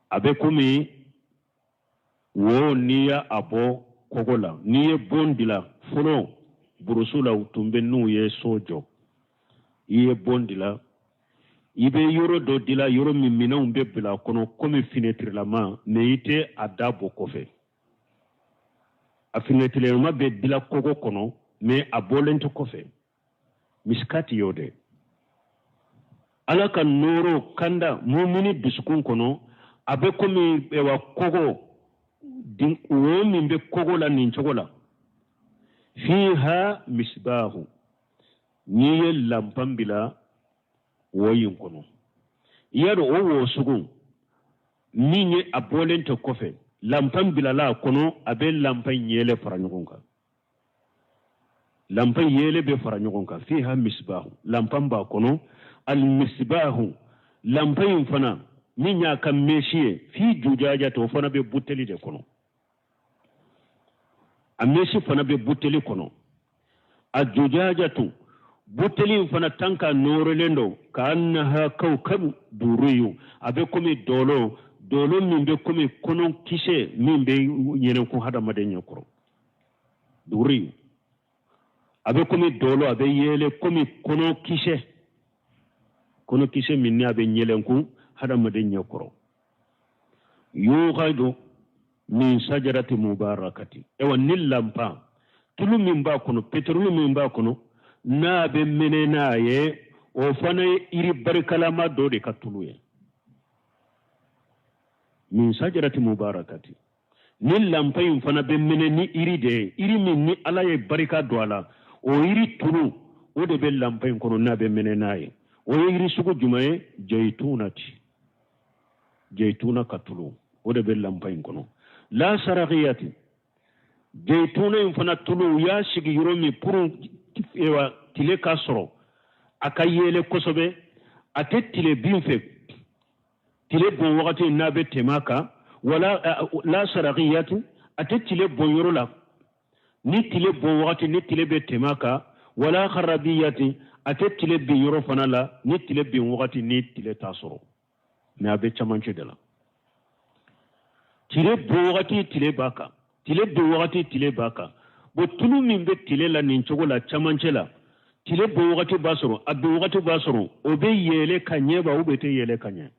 a bɛ komi wo n'i y'a bɔ kogo la, n'i ye bon dila fɔlɔ burusu la u tun bɛ n'u ye so jɔ, i ye bon dila, i bɛ yɔrɔ dɔ dila yɔrɔ min minɛnw bɛ bila kɔnɔ komi finɛtirilama, mɛ i tɛ a da bɔ kɔfɛ, a finɛtirilama bɛ dila kogo kɔnɔ mɛ a bɔlen tɛ kɔfɛ. Miskati y'o de. Ala ka nɔɔrɔ kanda mumini dusukun kɔnɔ, a bɛ komi kogo wo min bɛ kogo la nin cogo la. Fiha misbahu, n'i ye lanpan bila wo in kɔnɔ, i y'a dɔn o wo sugu min ye a bɔlen tɛ kɔfɛ, lanpan bilala a kɔnɔ, a bɛ lanpan yeelen fara ɲɔgɔn kan, lanpan yeelen bɛ fara ɲɔgɔn kan. Fiha misbahu, lanpan b'a kɔnɔ. Al misbahu, lanpan in fana min y'a ka mɛsi ye, fi jujaja to, o fana bɛ buteli de kɔnɔ, a mɛsi fana bɛ buteli kɔnɔ. A jujaja to, buteli in fana tan ka nɔɔrɔlen don, ka annaha kawkabu duruyu, a bɛ komi dɔlɔ, dɔlɔ min bɛ komi kɔnɔkisɛ min bɛ yɛlɛn hadamaden ɲɛkɔrɔ, duruyu, a bɛ komi dɔlɔ, a bɛ yɛlɛ komi kɔnɔkisɛ, kɔnɔkisɛ min ni a bɛ yɛlɛn hadamaden ɲɛkɔrɔ. Yuqadu min sajarati mubarakati, ewa ni lanpan tulu min b'a kɔnɔ, petroli min b'a kɔnɔ, n'a bɛ mɛnɛ n'a ye, o fana ye yiri barikalama dɔ de ka tulu ye. Min sajarati mubarakati, ni lanpan in fana bɛ mɛnɛ ni yiri de ye, yiri min ni ala ye barika don a la, o yiri tulu o de bɛ lanpan in kɔnɔ n'a bɛ mɛnɛ n'a ye. O ye yiri sugu jumɛn ye? Jayituna ti, jayituna ka tulu, o de bɛ lanpan in kɔnɔ. La sarakiyati, jayituna in fana tulu, u y'a sigi yɔrɔ min pour tile ka sɔrɔ a ka yeele kosɛbɛ, a tɛ tile bin fɛ, tile bon wagati n'a bɛ tɛmɛ a kan, wala la sarakiyati, a tɛ tile bon yɔrɔ la ni tile bon wagati ni tile bɛ tɛmɛ a kan, wala harabiyati, a tɛ tile bin yɔrɔ fana la ni tile bin wagati ni tile t'a sɔrɔ, mɛ a bɛ camancɛ de la. Tile bon wagati tile b'a kan, tile bin wagati tile b'a kan. Bon, tulu min bɛ tile la nin cogo la camancɛ la, tile bon wagati b'a sɔrɔ, a bin wagati b'a sɔrɔ, o bɛ yɛlɛ ka ɲɛ ba, ou bɛ tɛ yɛlɛ ka ɲɛ,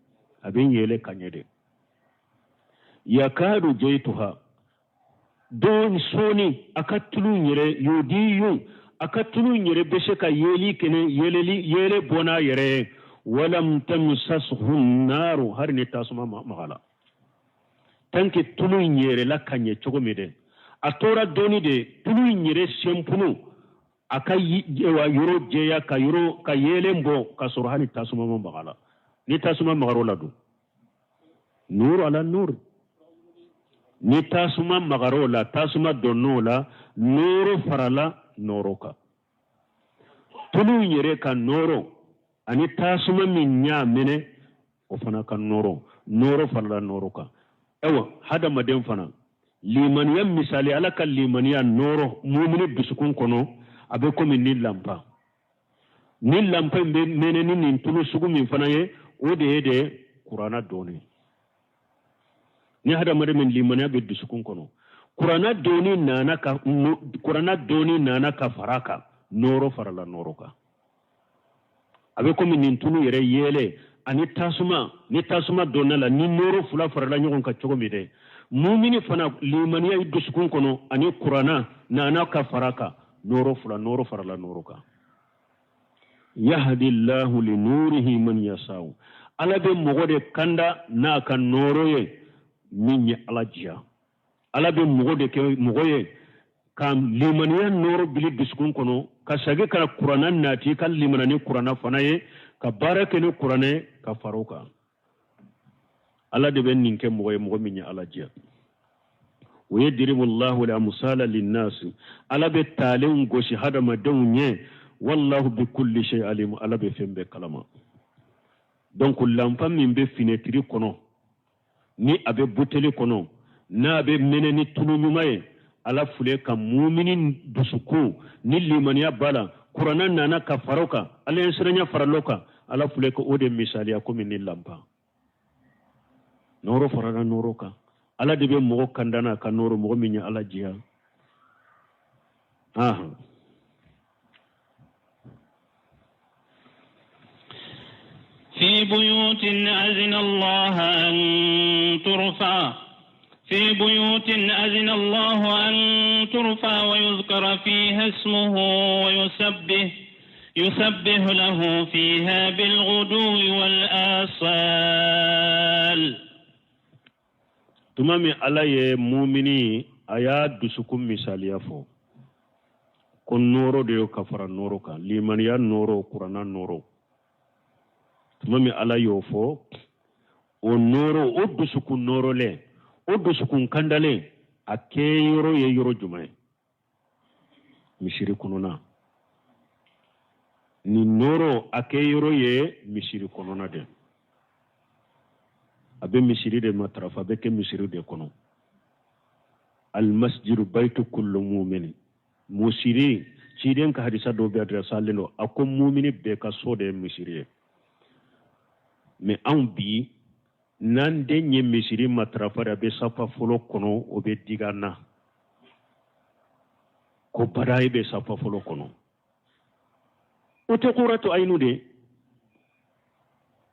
a bɛ yɛlɛ ka ɲɛ de. Yakadu jayituha, don sɔɔni a ka tulu yɛrɛ yodi yun, A ka tulu in yɛrɛ bɛ se ka yeeli kɛnɛ yeeleli yeele bɔ n'a yɛrɛ ye. Walam tamsashu naaru, hari ni tasuma ma maga la. Tant que tulu in yɛrɛla ka ɲɛ cogo min dɛ, a tora dɔɔni de, tulu in yɛrɛ sɛnpunu a ka yɔrɔ jɛya, ka yɔrɔ ka yeelen bɔ, ka sɔrɔ hali tasuma ma maga la. Ni tasuma magar'o la dun, nuru ala nuru. Ni tasuma magar'o la, tasuma donn'o la, nɔɔrɔ farala nɔɔrɔ kan. Tulu in yɛrɛ ka nɔɔrɔ ani tasuma min y'a minɛ, o fana ka nɔɔrɔ, nɔɔrɔ farala nɔɔrɔ kan. Ayiwa, hadamaden fana limaniya misali, Ala ka limaniya nɔɔrɔ mumini dusukun kɔnɔ, a bɛ komi ni lanpa. Ni lanpa in bɛ mɛnɛ ni nin tulu sugu min fana ye, o de ye de kuranna dɔɔni. Ni hadamaden min limaniya bɛ dusukun kɔnɔ, kuranna dɔɔni nana ka fara kan, nɔɔrɔ farala nɔɔrɔ kan. A bɛ komi nin tulu yɛrɛ yeele ani tasuma, ni tasuma donna la, ni nɔɔrɔ fila farala ɲɔgɔn kan cogo min dɛ, mumini fana limaniya i dusukun kɔnɔ ani kuranna nana ka fara kan, nɔɔrɔ fila, nɔɔrɔ farala nɔɔrɔ kan. Yahdi llahu li nurihi man yasau, Ala bɛ mɔgɔ de kanda n'a ka nɔɔrɔ ye min ye Ala diya. Ala bɛ mɔgɔ de kɛ mɔgɔ ye ka limaniya nɔɔrɔ bili dusukun kɔnɔ, ka segin ka kuranna nati, ka limana ni kuranna fana ye, ka baara kɛ ni kuranna ye, ka fara o kan. Ala de bɛ nin kɛ mɔgɔ ye, mɔgɔ min ye Ala diya. O ye diribullahu al-amsala linnasi, Ala bɛ taalenw gosi hadamadenw ye. Wallahu bi kulli shay alim, Ala bɛ fɛn bɛɛ kalama. Donc lanpa min bɛ finɛtiri kɔnɔ, ni a bɛ buteli kɔnɔ, n'a bɛ mɛnɛ ni tulu ɲuman ye, Ala filɛ ka mumini dusukun ni limaniya b'a la, kuranna nana ka fara o kan, Ala ye siranya faral'o kan, Ala filɛ ka o de misaliya komi ni lanpa nɔɔrɔ farala nɔɔrɔ kan. Ala de bɛ mɔgɔ kanda n'a ka nɔɔrɔ, mɔgɔ min ye Ala diya. في بيوت أذن الله أن ترفع، في بيوت أذن الله أن ترفع ويذكر فيها اسمه ويسبح يسبح له فيها بالغدو والآصال. Tuma min Ala ye mumini a y'a dusukun misaliya fɔ ko nɔɔrɔ de ye ka fara nɔɔrɔ kan, limaniya nɔɔrɔ, kuranna nɔɔrɔ, tuma min Ala y'o fɔ, o nɔɔrɔ, o dusukun nɔɔrɔlen, o dusukun kandalen, a kɛ yɔrɔ ye yɔrɔ jumɛn ye? Misiri kɔnɔna. Nin nɔɔrɔ a kɛ yɔrɔ ye misiri kɔnɔna de. A bɛ misiri de matarafa, a bɛ kɛ misiri de kɔnɔ. Almasjidu baytu kullu mumini. Misiri ciden ka hadisa dɔ bɛ adressalen don, a ko mumini bɛɛ ka so de ye misiri ye. Mais anw bi, n'an den ye misiri matarafa de, a bɛ safa fɔlɔ kɔnɔ, o bɛ digi an na ko badayi bɛ safa fɔlɔ kɔnɔ. O tɛ kuratu ayinu de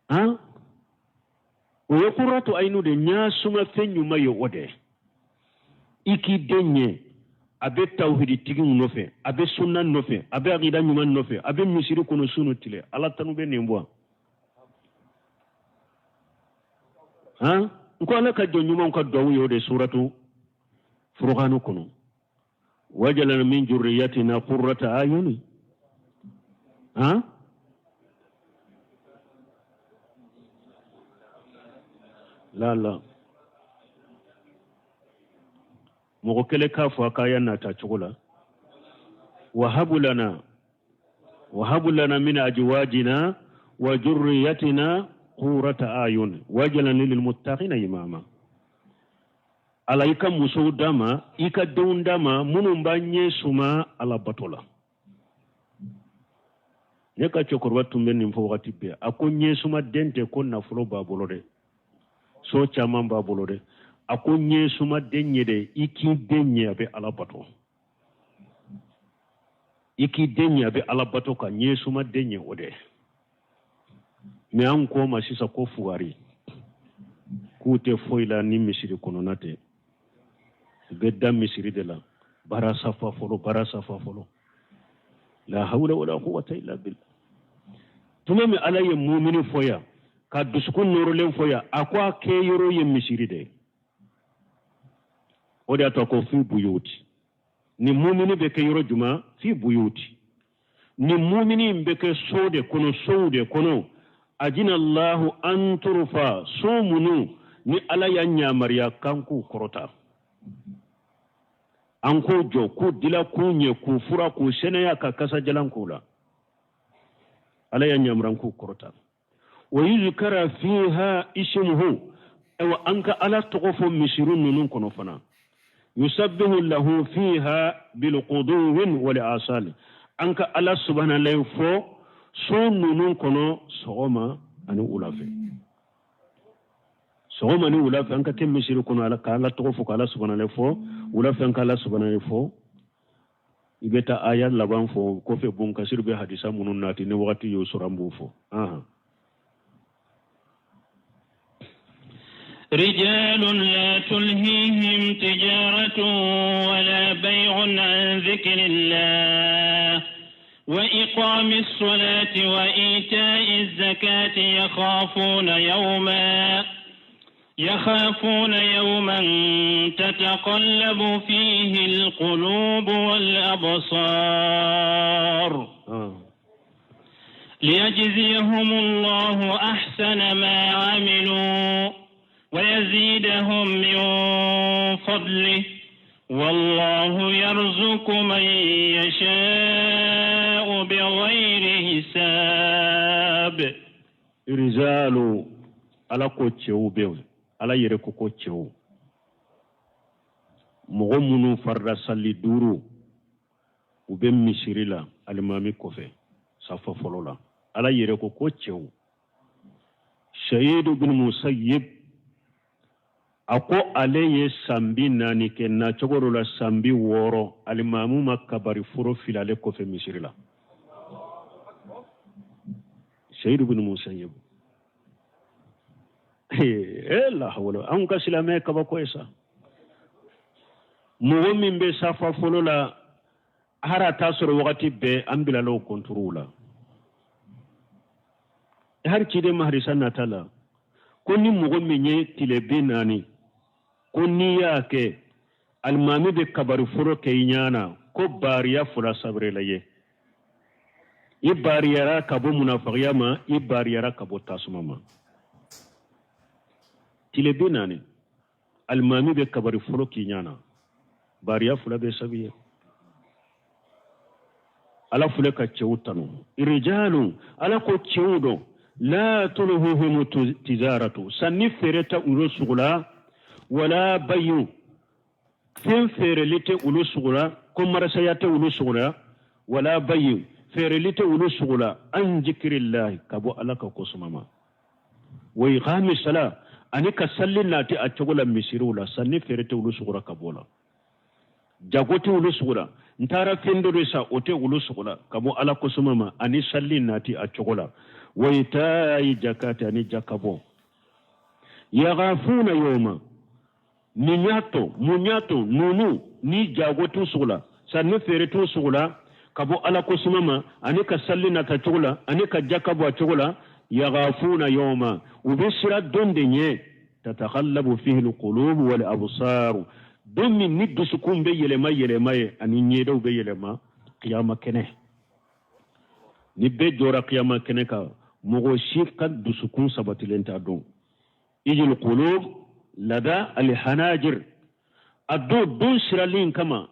han, o ye kuratu ayinu de, ɲasuma fɛn ɲuman ye o de. I k'i den ye a bɛ tawhidi tigiw nɔfɛ, a bɛ sunna nɔfɛ, a bɛ akida ɲuman nɔfɛ, a bɛ misiri kɔnɔ su ni tile, Ala tanu bɛ nin bɔ han. N ko Ala ka jɔn ɲumanw ka duwawu ye o de suratu furukanu kɔnɔ: wajalana min jurriyatina qurrata ayuni. Han, la la, mɔgɔ kelen k'a fɔ a k'a ya nata cogo la: wahabu lana, wahabu lana min ajwajina wa jurriyatina qurrata ayun wajalana lilmuttaqina imama. Ala, i ka musow d'a ma, i ka denw d'a ma minnu b'a ɲɛ suma Ala bato la. Ne ka cɛkɔrɔba tun bɛ nin fɔ wagati bɛɛ. A ko ɲɛsuma den tɛ ko nafolo b'a bolo dɛ, so caman b'a bolo dɛ. A ko ɲɛsuma den ye dɛ, i k'i den ye a bɛ Ala bato, i k'i den ye a bɛ Ala bato, ka ɲɛsuma den ye o dɛ. Mais an ko ma sisan ko fugari, k'u tɛ foyi la ni misiri kɔnɔna tɛ, u bɛ da misiri de la, baara safa fɔlɔ, baara safa fɔlɔ. La hawla wala quwwata illa billah. Tuma min Ala ye mumini fɔ yan, ka dusukun nɔrɔlen fɔ yan, a ko a kɛ yɔrɔ ye misiri de ye. O de y'a to a ko fi buyuti. Ni mumini bɛ kɛ yɔrɔ jumɛn? Fi buyuti. Ni mumini bɛ kɛ so de kɔnɔ, sow de kɔnɔ. Ajina Allahu an turfa, so minnu ni Ala y'a yamaruya k'an k'u kɔrɔta, an k'u jɔ, k'u dila, k'u ɲɛ, k'u fura, k'u sɛnɛya, ka kasajalan k'u la. Ala y'a yamaruya k'u kɔrɔta. Wa yuzkara fiha ismuhu, ayiwa an ka Ala tɔgɔ fɔ misiri ninnu kɔnɔ fana. Yusabbihu lahu fiha bilquduwin wal asali, an ka Ala subhanallahi fɔ so ninnu kɔnɔ sɔgɔma ani wula fɛ. Sɔgɔma ni wula fɛ an ka kɛ misiri kɔnɔ, Ala ka Ala tɔgɔ fɔ, ka Ala subhanallahi fɔ. Wula fɛ an ka Ala subhanallahi fɔ. I bɛ taa aya laban fɔ kɔfɛ, bon kasiri bɛ hadisa minnu nati, ni wagati y'o sɔrɔ an b'o fɔ. رجال لا تلهيهم تجارة ولا بيع عن ذكر الله وإقام الصلاة وإيتاء الزكاة يخافون يوما تتقلب فيه القلوب والأبصار ليجزيهم الله أحسن ما عملوا ويزيدهم من فضله والله يرزق من يشاء بغير حساب. Rijalu, Ala ko cɛw bɛ yen, Ala yɛrɛ ko ko cɛw, mɔgɔ minnu farida sali duuru u bɛ misiri la alimami kɔfɛ safa fɔlɔ la, Ala yɛrɛ ko ko cɛw. Sayidu bin Musayyib a ko ale ye san 40 kɛ, na cogo dɔ la san 60, alimamu ma kabari foro fili ale kɔfɛ misiri la. Sayidu bin Musayyib, la hawla, anw ka silamɛya kabako ye sa. Mɔgɔ min bɛ safa fɔlɔ la, hari a t'a sɔrɔ wagati bɛɛ an bilala o kɔnturuw la. Hari ciden ma hadisa nata la ko ni mɔgɔ min ye tile 40, ko n'i y'a kɛ alimami bɛ kabari foro kɛ i ɲɛ na, ko baariya fila sabirila ye, i baariyara ka bɔ munafagiya ma, i baariyara ka bɔ tasuma ma. Tile 40 alimami bɛ kabari foro k'i ɲɛ na, baariya fila bɛ sabi ye. Ala filɛ ka cɛw tanu, rijalu, Ala ko cɛw dɔn, la tulhihimu tijaratu, sanni feere tɛ olu sugu la, wala bayu, fɛn feereli tɛ olu sugu la, ko marasaya tɛ olu sugu la, wala bayu, feereli tɛ olu sugu la, an zikirillahi, ka bɔ Ala ka ko suma ma, wa iqami sala, ani ka salli nati a cogo la misiriw la, sanni feere tɛ olu sugu la ka bɔ la, jago tɛ olu sugu la, n taara fɛn dɔ de san o tɛ olu sugu la ka bɔ Ala ko suma ma, ani salli nati a cogo la, wa itayi jakati, ani jakabɔ. Yaghafuna yawma, nin y'a to mun y'a to ninnu ni jago t'u sugu la, sanni feere t'u sugu la ka bɔ Ala ko suma ma, ani ka salli nata cogo la, ani ka jaka bɔ a cogo la. Yaghafuna yawma, u bɛ siran don de ɲɛ, tataqallabu fihi alqulub wal absar, don min ni dusukun bɛ yɛlɛma yɛlɛma ye, ani ɲɛdaw bɛ yɛlɛma kiyama kɛnɛ. Ni bɛɛ jɔra kiyama kɛnɛ kan, mɔgɔ si ka dusukun sabatilen t'a dɔn. Ijil qulub lada alhanajir, a don sirali in kama,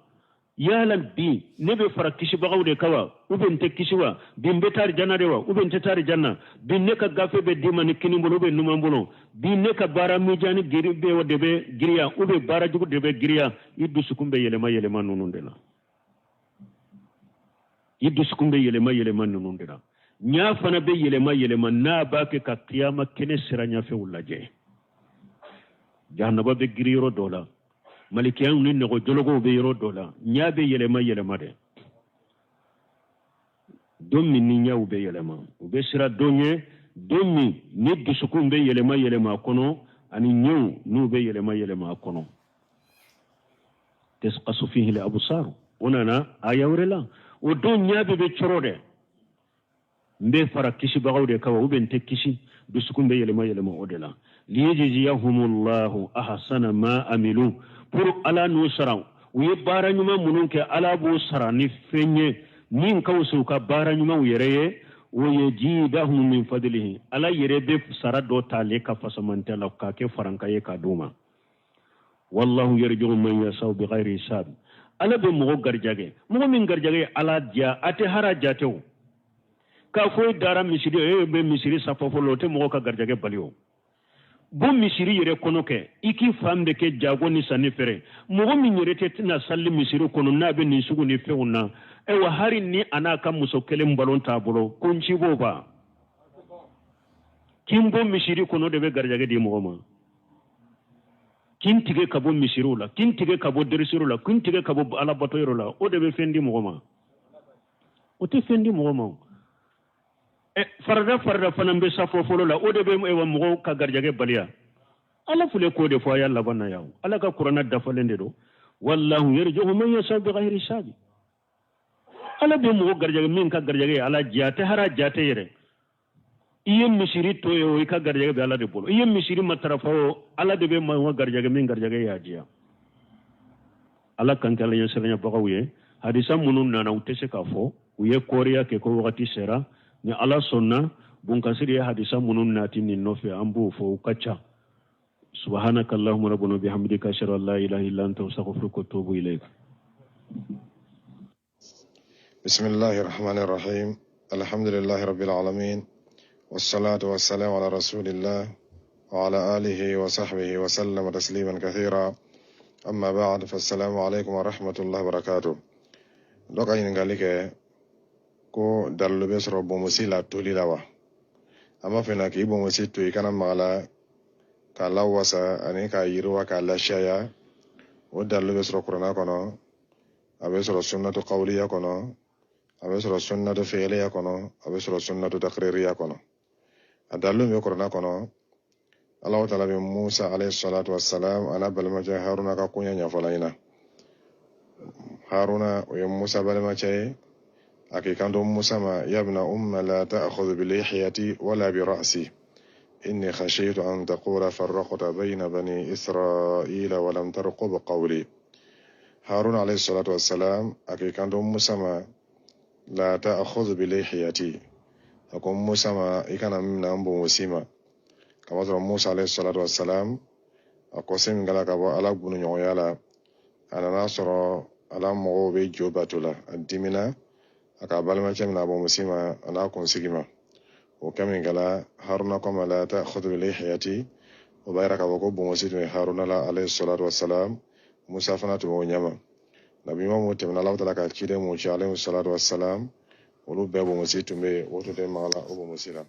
yala bi ne bɛ fara kisibagaw de kan wa, ou bien n tɛ kisi wa, bi n bɛ taa janna de wa, ou bien n tɛ taa janna, bi ne ka gafe bɛ d'i ma ni kini bolo ou bien numan bolo, bi ne ka baara mijani giri bɛ de bɛ giriya ou bien baara jugu de bɛ giriya. I dusukun bɛ yɛlɛma yɛlɛma ninnu de la, i dusukun bɛ yɛlɛma yɛlɛma ninnu de la, ɲa fana bɛ yɛlɛma yɛlɛma n'a b'a kɛ ka kiyama kɛnɛ sira ɲɛfɛw lajɛ. Jahanaba bɛ giri yɔrɔ dɔ la, malikiyaw ni nɔgɔjɔlɔgɔw bɛ yɔrɔ dɔ la, ɲa bɛ yɛlɛma yɛlɛma dɛ. Don min ni ɲaw bɛ yɛlɛma, u bɛ siran don ɲɛ, don min ni dusukun bɛ yɛlɛma yɛlɛma a kɔnɔ, ani ɲɛw n'u bɛ yɛlɛma yɛlɛma a kɔnɔ. Tasqasu fihi al-absar, o nana aya wɛrɛ la, O don ɲɛ bɛɛ bɛ cɔrɔ dɛ. N bɛ fara kisibagaw de kan wa, ou bien n tɛ kisi? Dusukun bɛ yɛlɛma yɛlɛma o de la. Liyejiziyahumullahu ahsana ma amilu, pour Ala n'u sara u ye baara ɲuman minnu kɛ, Ala b'u sara ni fɛn ye min ka wusa u ka baara ɲumanw yɛrɛ ye. Wa yazidahum min fadlihi, Ala yɛrɛ bɛ sara dɔ t'ale ka fasamantɛ la k'a kɛ faranka ye k'a d'u ma. Wallahu yarzuqu man yasau bighayri hisab, Ala bɛ mɔgɔ garijɛgɛ, mɔgɔ min garijɛgɛ ye Ala diya, a tɛ hara jate o. K'a fɔ e dara misiri, e bɛ misiri safa fɔlɔ, o tɛ mɔgɔ ka garijɛgɛ bali o. Bɔ misiri yɛrɛ kɔnɔ kɛ, i k'i fan bɛɛ kɛ jago ni sanni feere. Mɔgɔ min yɛrɛ tɛ tɛna sali misiri kɔnɔ n'a bɛ nin sugu ni fɛnw na, ayiwa, hali ni a n'a ka muso kelen balon t'a bolo, ko n ci b'o ban k'i bɔ misiri kɔnɔ de bɛ garijɛgɛ di mɔgɔ ma. K'i tigɛ ka bɔ misiriw la, k'i tigɛ ka bɔ derisiriw la, k'i tigɛ ka bɔ alabato yɔrɔ la, o de bɛ fɛn di mɔgɔ ma? O tɛ fɛn di mɔgɔ ma. Farada farada fana bɛ safo fɔlɔ la, o de bɛ mɔgɔw ka garijɛgɛ baliya. Ala filɛ k'o de fɔ a y'a laban na yan. Ala ka kuranɛ dafalen de don. Wallahu yarzuqu man yasha bighayri hisabi, Ala bɛ mɔgɔ garijɛgɛ min ka garijɛgɛ ye Ala diya, a tɛ hara jate yɛrɛ. I ye misiri to ye o, i ka garijɛgɛ bɛ Ala de bolo. I ye misiri matarafa o, Ala de bɛ mɔgɔ garijɛgɛ min garijɛgɛ y'a diya. Ala kan kɛ Ala ɲɛsiranyabagaw ye. Hadisa minnu nana, u tɛ se k'a fɔ u ye kɔriya kɛ ko wagati sera. Ni Ala sɔnna, Bunkasiri ye hadisa minnu nati nin nɔfɛ, an b'o fɔ, u ka ca. Subhanaka allahumma rabbana bihamdika, ashhadu an la ilaha illa anta, astaghfiruka wa atubu ilayk. بسم الله الرحمن الرحيم، الحمد لله رب العالمين، والصلاة والسلام على رسول الله وعلى آله وصحبه وسلم تسليما كثيرا، أما بعد، فالسلام عليكم ورحمة الله وبركاته. Dɔ ka ɲininkali kɛ ko dalilu bɛ sɔrɔ bonbosi la toli la wa? An b'a fɛ na k'i bonbosi to i kana maga la, k'a lawasa ani k'a yiriwa, k'a lasiyaya. O dalilu bɛ sɔrɔ kuranna kɔnɔ, a bɛ sɔrɔ sunnatu qawliya kɔnɔ, a bɛ sɔrɔ sunnatu fi'liya kɔnɔ, a bɛ sɔrɔ sunnatu takririya kɔnɔ. A dalilu bɛ kuranna kɔnɔ, Alahu taala bɛ Musa alayhi salatu wassalam a n'a balimacɛ Haruna ka koɲɛ ɲɛfɔla ɲɛna. Haruna, o ye Musa balimacɛ ye. A k'i kanto Musa ma: yabna umma la ta'khudh bi lihiyati wala bi ra'si, inni khashitu an taqula farraqta bayna bani israila wa lam tarqub qawli. Haruna alayhi salatu wassalam a k'i kanto Musa ma: la ta'khudh bi lihiyati. A ko Musa ma: i kana minɛ n bonbosi ma. Kamasɔrɔ Musa alayhi salatu wassalam a kɔse min kɛla ka bɔ Ala gunuɲɔgɔnya la, a nana sɔrɔ Ala mɔgɔw bɛ jo bato la, a dimina, a ka balimacɛ minɛ a bonbosi ma a n'a kunsigi ma. O kɛ min kɛla, Haruna ko ma: la ta'khudh bi lihiyati. O b'a yira k'a fɔ ko bonbosi tun ye Haruna la alayhi salatu wassalam. Musa fana tun b'o ɲɛma. Nabi ɲuman mun tɛmɛna, Ala taala ka ciden mun ci alayhi salatu wassalam, olu bɛɛ bonbosi tun bɛ yen, o tun tɛ maga la o bonbosi la.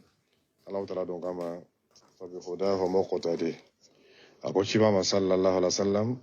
Ala taala don kama: fabihudahu muqtadi. A ko ciba ma sallallahu alaihi wasallam.